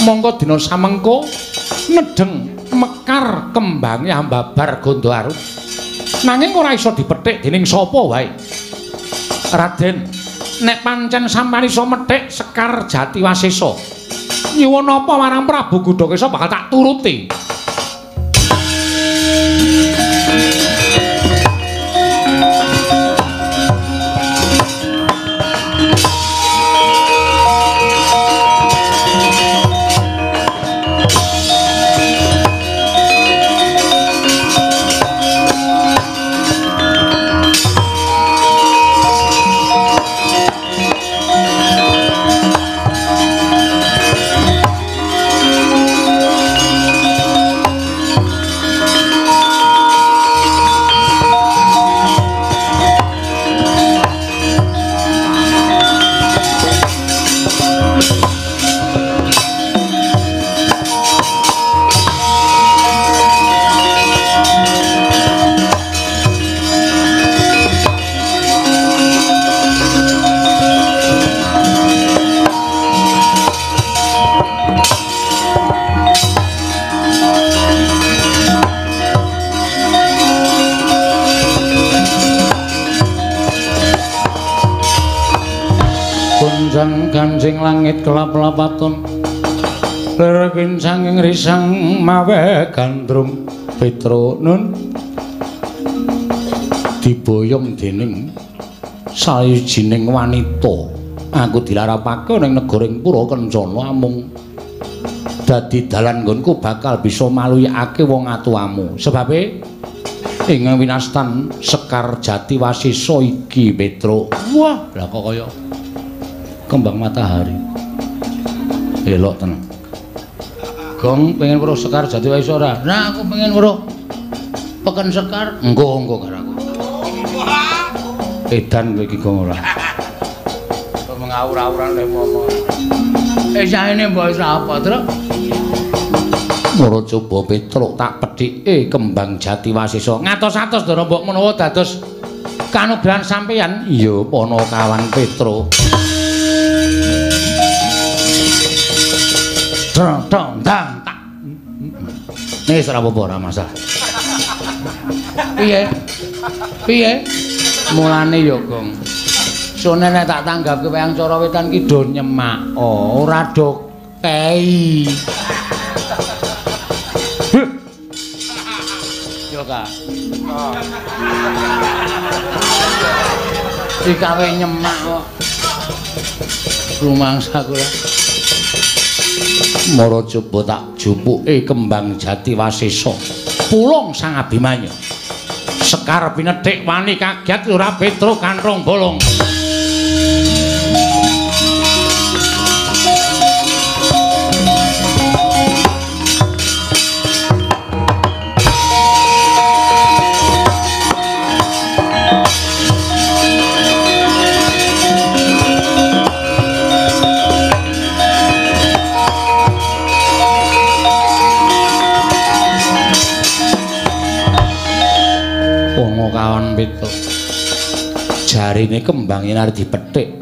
mongko dina samengko nedheng mekar kembange ambabar gondo arum nanging ora iso dipethik dening sapa wae Raden nek pancen sampeyan iso methik sekar Jati Wasesa nyuwun apa marang Prabu Gudhakesa bakal tak turuti. Kancing langit kelap-lapaton lir kincanging risang mawe gandrung Petro nun diboyong dening sawijining wanita. Aku dilarapake ning negara ing Pura Kencana amung Dadi dalan nggonku bakal bisa maluyake wong atuwamu. Sebabe ing winastan Sekar Jati Wasesa iki Petruk. Wah, lah kok kaya kembang matahari. Elok tenan. Gong pengen weruh Sekar Jati Wasesa ora? Nah, aku pengen weruh peken Sekar. Engko engko karo aku. Edan kowe iki Gong ora. Kok mengawur-awuran lek ngomong. Saene mbok wis apa, Truk? Moro coba Petruk tak pedhike kembang Jati Wasesa. Ngatos-atos Ndara mbok menawa dados kanugrahan sampeyan. Iya, Panakawan Petruk. Dong dong dang tak. Nih ora apa-apa ora masalah. Piye? Piye? Mulane ya, Gong. Sone nek tak tanggapke wayang cara wetan ki do nyemak, ora do kei. Yo ka. Dikawe nyemak kok. Rumangsa kula. Mara coba tak jupuke kembang Jati Wasesa. Pulung Sang Abimanyu. Sekar pinedhik wani kaget ora Petruk kanthong bolong. Kawan Petruk. Jarine kembang yen arep dipethik,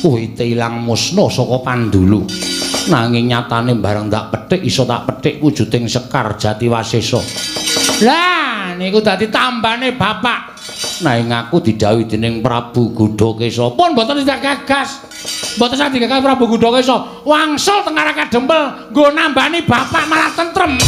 wite ilang musna saka pandulu. Nanging nyatane bareng tak petik iso tak petik wujuding Sekar Jati Wasesa. Lah niku dadi tambane bapak. Nanging aku didhawuhi dening Prabu Gudakesa. Pun mboten digagas. Mboten sah digagas Prabu Gudakesa. Wangsul teng arah Kadempel nggo nambani bapak malah tentrem.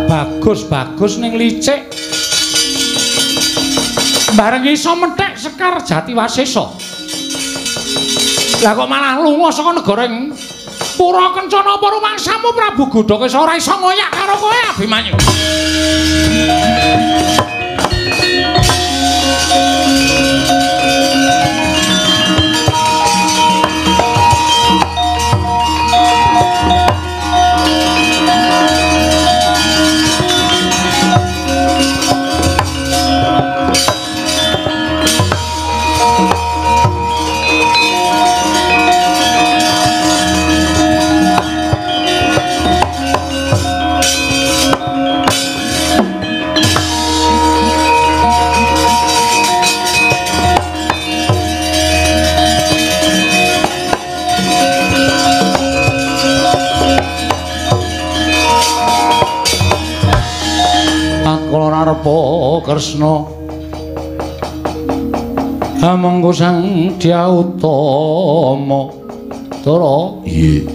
Bagus-bagus ning licik. Bareng iso methek Sekar Jati Wasesa. Lah kok malah lunga saka negara ing Pura Kencana apa rumangsamu Prabu Gudakesa ora iso ngoyak karo kowe Abimanyu. Arepa Kresna amangga Sang Dya Utama Dara. Iya.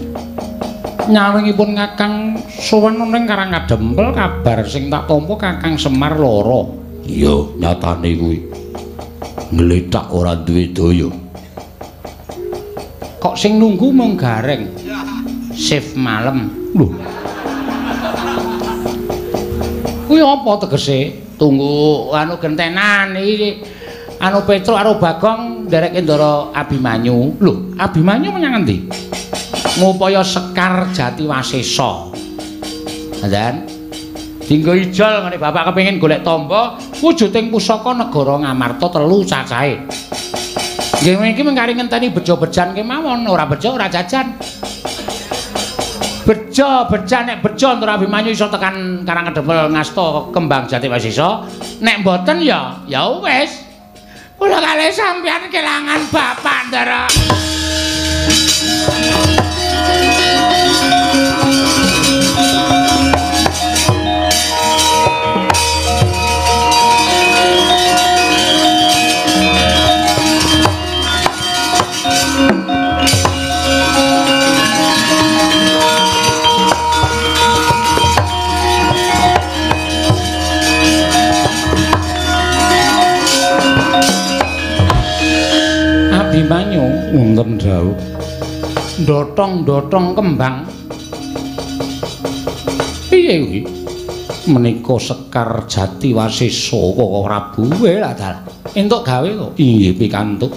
Nyawingipun Kakang sowan ning Karang Kadempel kabar sing tak tampa Kakang Semar lara. Iya, nyatane kuwi. Nglethak ora duwe daya. Kok sing nunggu mung Gareng. Shift malem. Lho. Kuwi apa tegese? Tunggu anu gentenan iki anu Petruk karo Bagong ndereke Ndara Abimanyu. Lho, Abimanyu menyang endi? Ngupaya Sekar Jati Wasesa. Ndan. Dinggo ijol ngene bapak kepengin golek tamba wujuding pusaka negara Ngamarta telu cacahe. Nggih iki mengkari ngenteni bejo-bejan kemawon, ora bejo ora jajan. Bejo, bejan nek bejo Ndara Abimanyu iso tekan Karang Kedempel ngasta kembang Jati Wasesa. Nek mboten ya, ya wis. Kula kalih sampeyan kelangan bapak Ndara. Dawuh. Ndotong-ndotong kembang. Piye kuwi? Menika Sekar Jati Wasesa Koko Prabu. Lah dalah. Entuk gawe kok. Inggih pikantuk.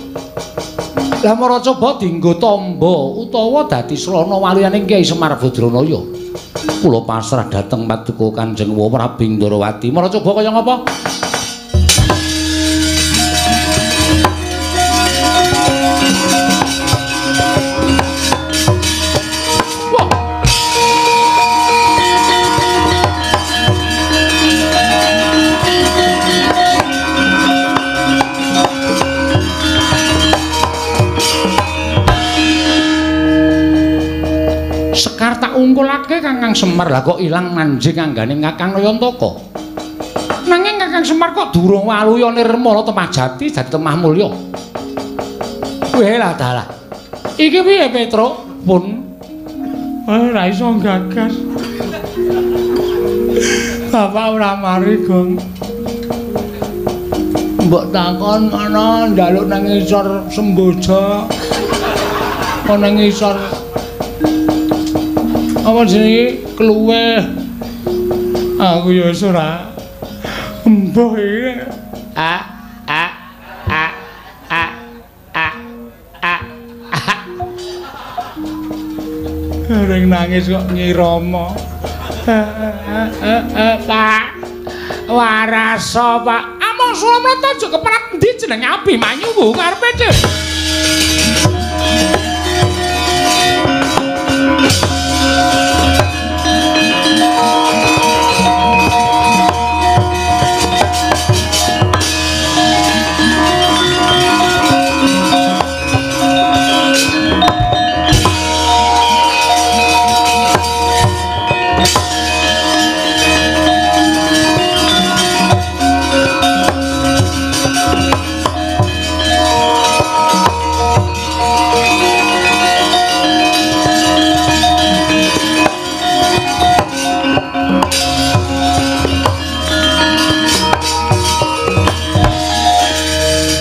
Lah mara coba dienggo tamba utawa dadi slana waluyaning Kyai Semar Badranaya. Kula pasrah dhateng paduka Kanjeng Prabu Indrawati. Mara coba kaya ngapa? Sekar tak ungkulake Kakang Semar, lah kok ilang manjing anggane Kakang Nayantaka. Nanging Kakang Semar kok durung waluya nirmala temah jati dadi temah mulya. Weh lah dalah. Iki piye Petruk? Pun ora iso gagas. Bapak ora mari, Gong. Mbok takon ana njaluk nang ngisor semboja. Ana ngisor apa jenenge kluweh. Aku ya wis ora embuh iki. A a a a a a a. Ring nangis kok nyirama. Pak warasa Pak. Among Sulamrata aja keperat endi jenenge Abimanyu bu karepe dhewe.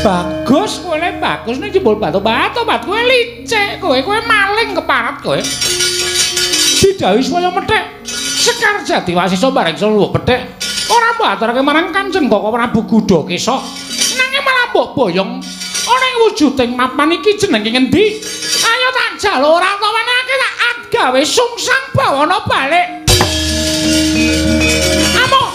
Bagus kowe le bagus ning jebul batu-batu bat kowe licik kowe kowe maling keparat kowe. Didhawuhi supaya methik Sekar Jati Wasesa bareng seluruh pethik ora mbok aturake marang Kanjeng Koko Prabu Gudakesa nanging malah mbok boyong ana ing wujuding mapan iki jenenge ngendi? Ayo tak jaluk ora tawanake tak gawe sungsang bawana balik. Amuk.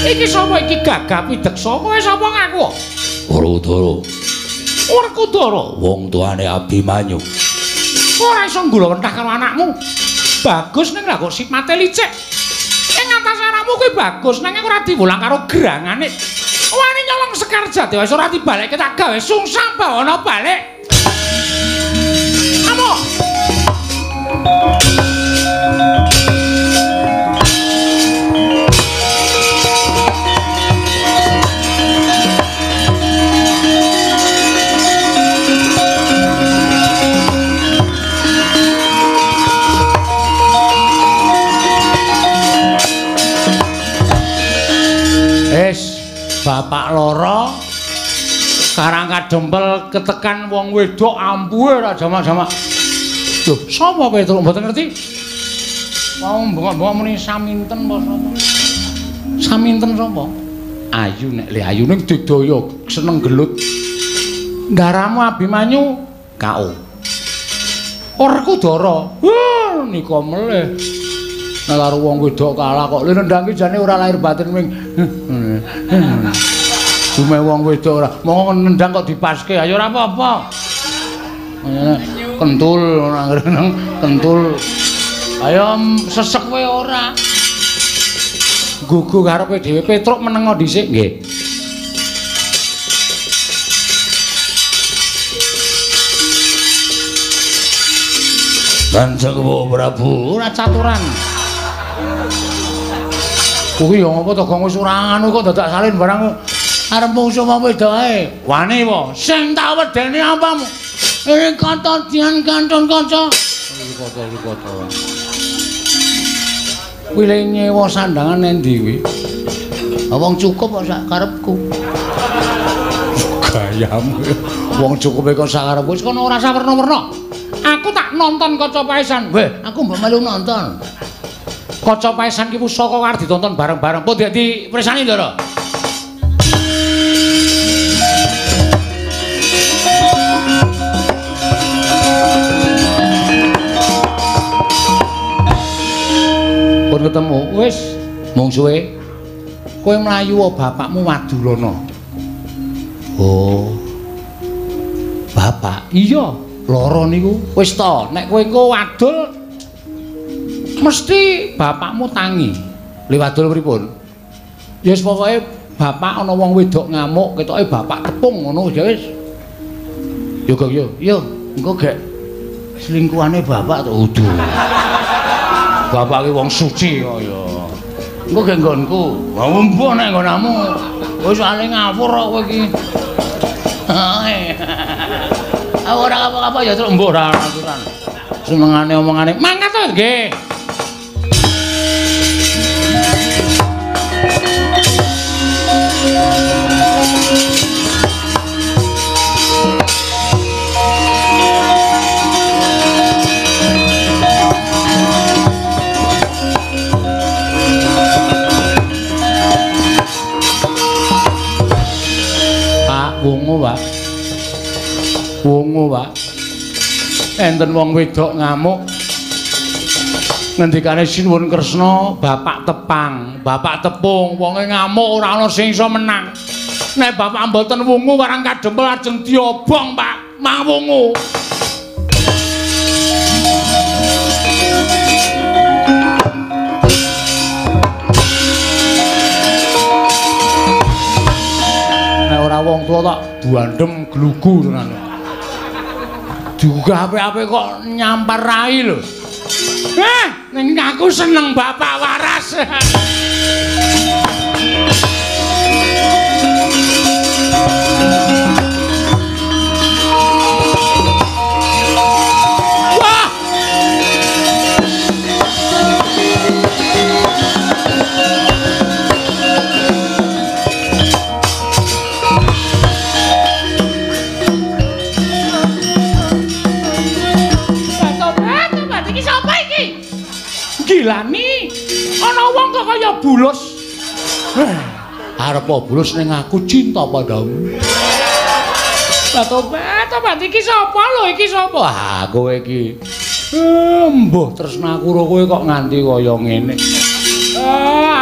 Iki sapa iki gagah pideksa kowe sapa ngaku? Werkudara. Werkudara, wong tuane Abimanyu. Ora iso nggulawentah karo anakmu. Bagus ning lha kok sipate licik. Ing atase anakmu kuwi bagus nanging ora diwulang karo gerangane. Wani nyolong Sekar Jati wis ora dibalekke tak gawe sungsang bawana balik. Amuk. Bapak loro karang kadempel ketekan wong wedok ampuhe ora jamak-jamak. Lho, sapa Petruk mboten ngerti? Mau bengok-bengok muni saminten apa sapa? Saminten sapa? Ayu nek le ayu ning digdaya seneng gelut. Ndaramu Abimanyu KO. Werkudara. Wah, nika melih. Nek karo wong wedok kalah kok lho nendang ki jane ora lahir batin ming. Dume wong wedok ora. Monggo nendang kok dipaske ayo ora apa-apa. Kentul kentul. Ayo sesek kowe ora. Gugu karepe dhewe Petruk menengo dhisik nggih. Kanjeng Prabu ora caturan. Kuwi ya ngapa to gong wis ora anu kok dadak salin barang arep mungsuh wong wedok ae. Wani apa? Sing tak wedeni apamu? Ini kata dian kantun kaca. Iki kata. Kuwi le nyewa sandangan endi kuwi? Wong cukup kok sak karepku. Gayamu. Wong cukup kok sak karepku wis kono ora usah werna-werna. Aku tak nonton kaca paesan. Weh, aku mbok melu nonton. Kaca paesan ki pusaka arep ditonton bareng-bareng. Pun dadi presani, Ndara. Pun ketemu, wis mungsuhe. Kowe mlayu bapakmu Wadulana. Oh. Bapak, iya, lara niku. Wis to, nek kowe engko wadul mesti bapakmu tangi. Lha wadul pripun? Ya wis pokoke bapak ana wong wedok ngamuk, ketoke bapak tepung ngono ya wis. Yo Gong yo, yo engko gek selingkuhane bapak to udu. Bapak ki wong suci kok ya. Engko gek nggonku. Wah mbuh nek nggonamu. Wis ale ngawur kok kowe iki. Aku ora apa-apa ya terus mbuh ora aturan. Senengane omongane mangkat to nggih. Pak wungu, Pak. Wungu, Pak. Enten wong wedok ngamuk. Ngendikane Sinuwun Kresna, bapak tepang, bapak tepung, wonge ngamuk ora ana sing iso menang. Nek bapak mboten wungu warang kadempel ajeng diobong, Pak. Mang wungu. Nek ora wong tuwa tak buandem glugu tenan. Diugah apik-apik kok nyampar rai lho. Ning aku seneng bapak waras. Wah! Tobat, iki sapa iki? Gilani, ana wong kok kaya bulus. Arep bulus ning aku cinta padamu. Tobat, tobat iki sapa lho, iki sapa? Ah, kowe iki. Mbuh tresna aku karo kowe kok nganti kaya ngene.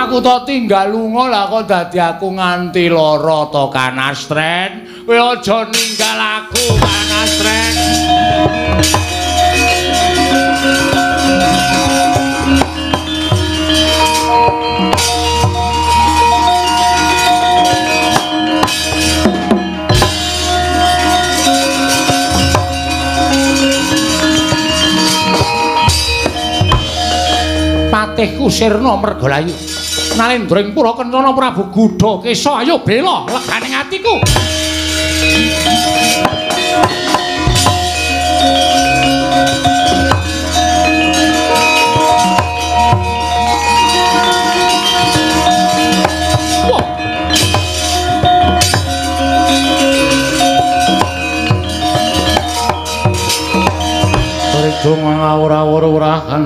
Aku tok tinggal lunga lah kok dadi aku nganti lara to Kanastren. Kowe aja ninggal aku Kanastren. Patihku sirna mergalayu. Nalendra ing pura kencana Prabu Gudha Kesa ayo bela legane atiku. Wah. Tridung ngawur-awur-urahan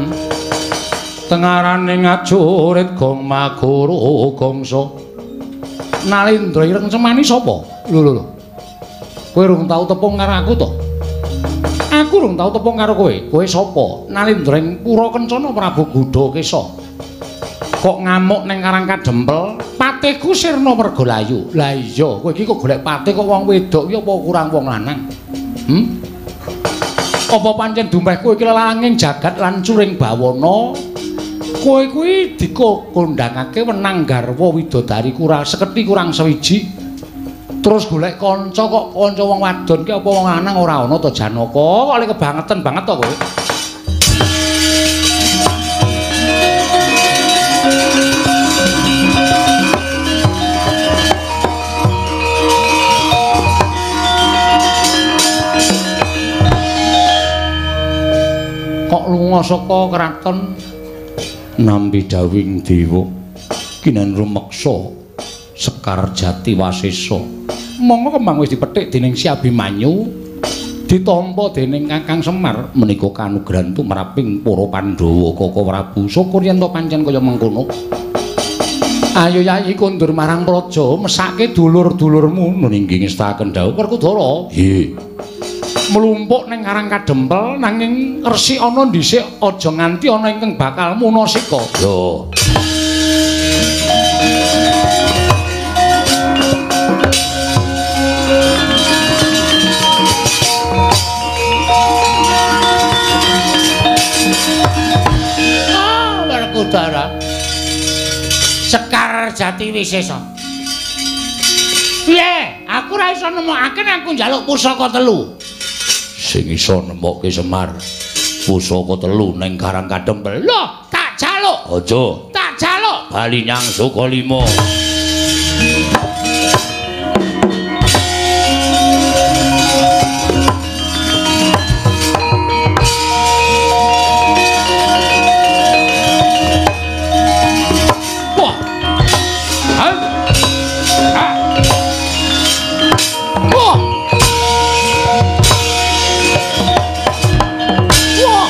tengarane ngajurit gong maguru gongso. Nalendra ireng cemani sapa? Lho lho lho. Kowe rung tau tepung karo aku to? Aku rung tau tepung karo kowe. Kowe sapa? Nalendra ing pura kencana Prabu Gudha Kesa. Kok ngamuk ning Karang Kadempel? Patihku sirna mergalayu. Lah iya, kowe iki kok golek patih kok wong wedok iki apa kurang wong lanang? Apa pancen dumeh kowe iki lelanging jagat lan curing bawana? Kowe kuwi dikondangake wenang garwa widodari kurang seketi kurang sewiji. Terus golek kanca kok kanca wong wadon ki apa wong lanang ora ana to Janaka? Kok le kebangetan banget to kowe. Kok lunga saka kraton nampi dawing dewa kinan rumeksa Sekar Jati Wasesa. Monggo kembang wis dipethik dening Si Abimanyu, ditampa dening Kakang Semar. Menika kanugrahan tumraping para Pandhawa Kaka Prabu. Syukur yen to pancen kaya mengkono. Ayo Yayi kondur marang praja, mesake dulur-dulurmu. Nun inggih ngestaken dawuh Werkudara. Nggih. Mlumpuk ning Karang Kadempel nanging resikana dhisik aja nganti ana ingkang bakal munasika. Yo. Ah, Werkudara. Sekar Jati Wisesa. Piye? Aku ora iso nemokake aku njaluk pusaka telu. Sing iso nemokke Semar pusaka telu ning Karang Kadempel. Lho, tak jaluk. Aja. Tak jaluk. Bali nyang Sukalima. Wah. Ha. Ha. Wah. Wah.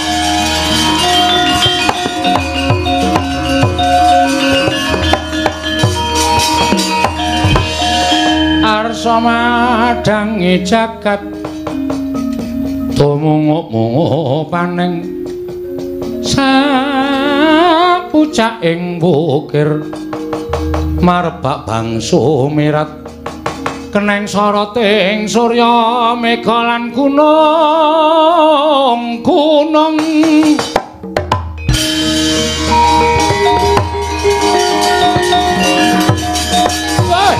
Arsa madhangi jagat tumunguk-munguk paning sapucaking wukir marbak bangsa mirat keneng soroting surya mega lan gunung gunung. Woi.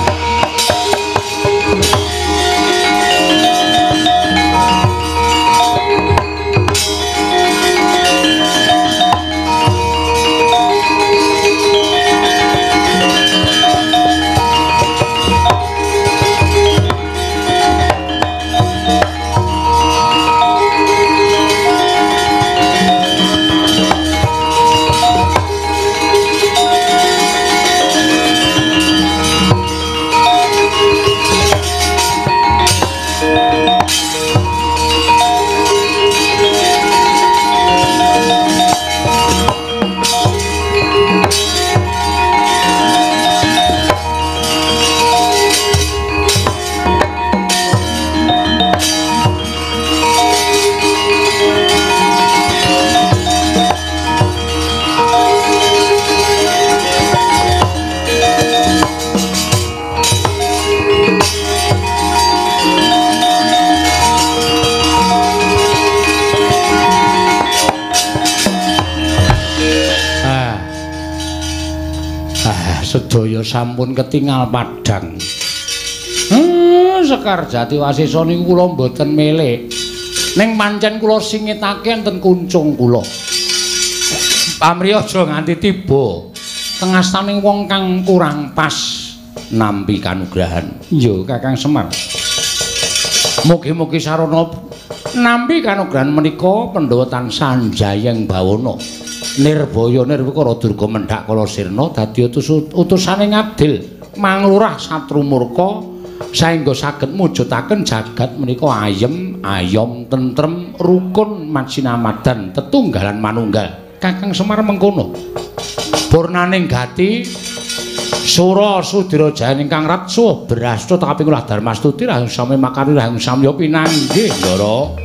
Sedaya sampun ketingal padhang. Sekar Jati Wasesa niku kula mboten melek. Ning pancen kula singitake enten kuncung kula. Pamrih aja nganti tiba tengastaning wong kang kurang pas nampi kanugrahan. Iya, Kakang Semar. Mugi-mugi sarana nampi kanugrahan menika Pandhawa tansah njayeng bawana. Nirbaya nirwikara durga mendhak kala sirna dadi utusane ngadil manglurah satru murka saengga saged mujudaken jagat menika ayem ayom tentrem rukun majinamadan tetunggalan manunggal. Kakang Semar mengkono purnaning gati sura sudira jayan ingkang ratsuh brasta kaping ulah darmastuti rahung sami makari rahung samya pinanggih Ndara.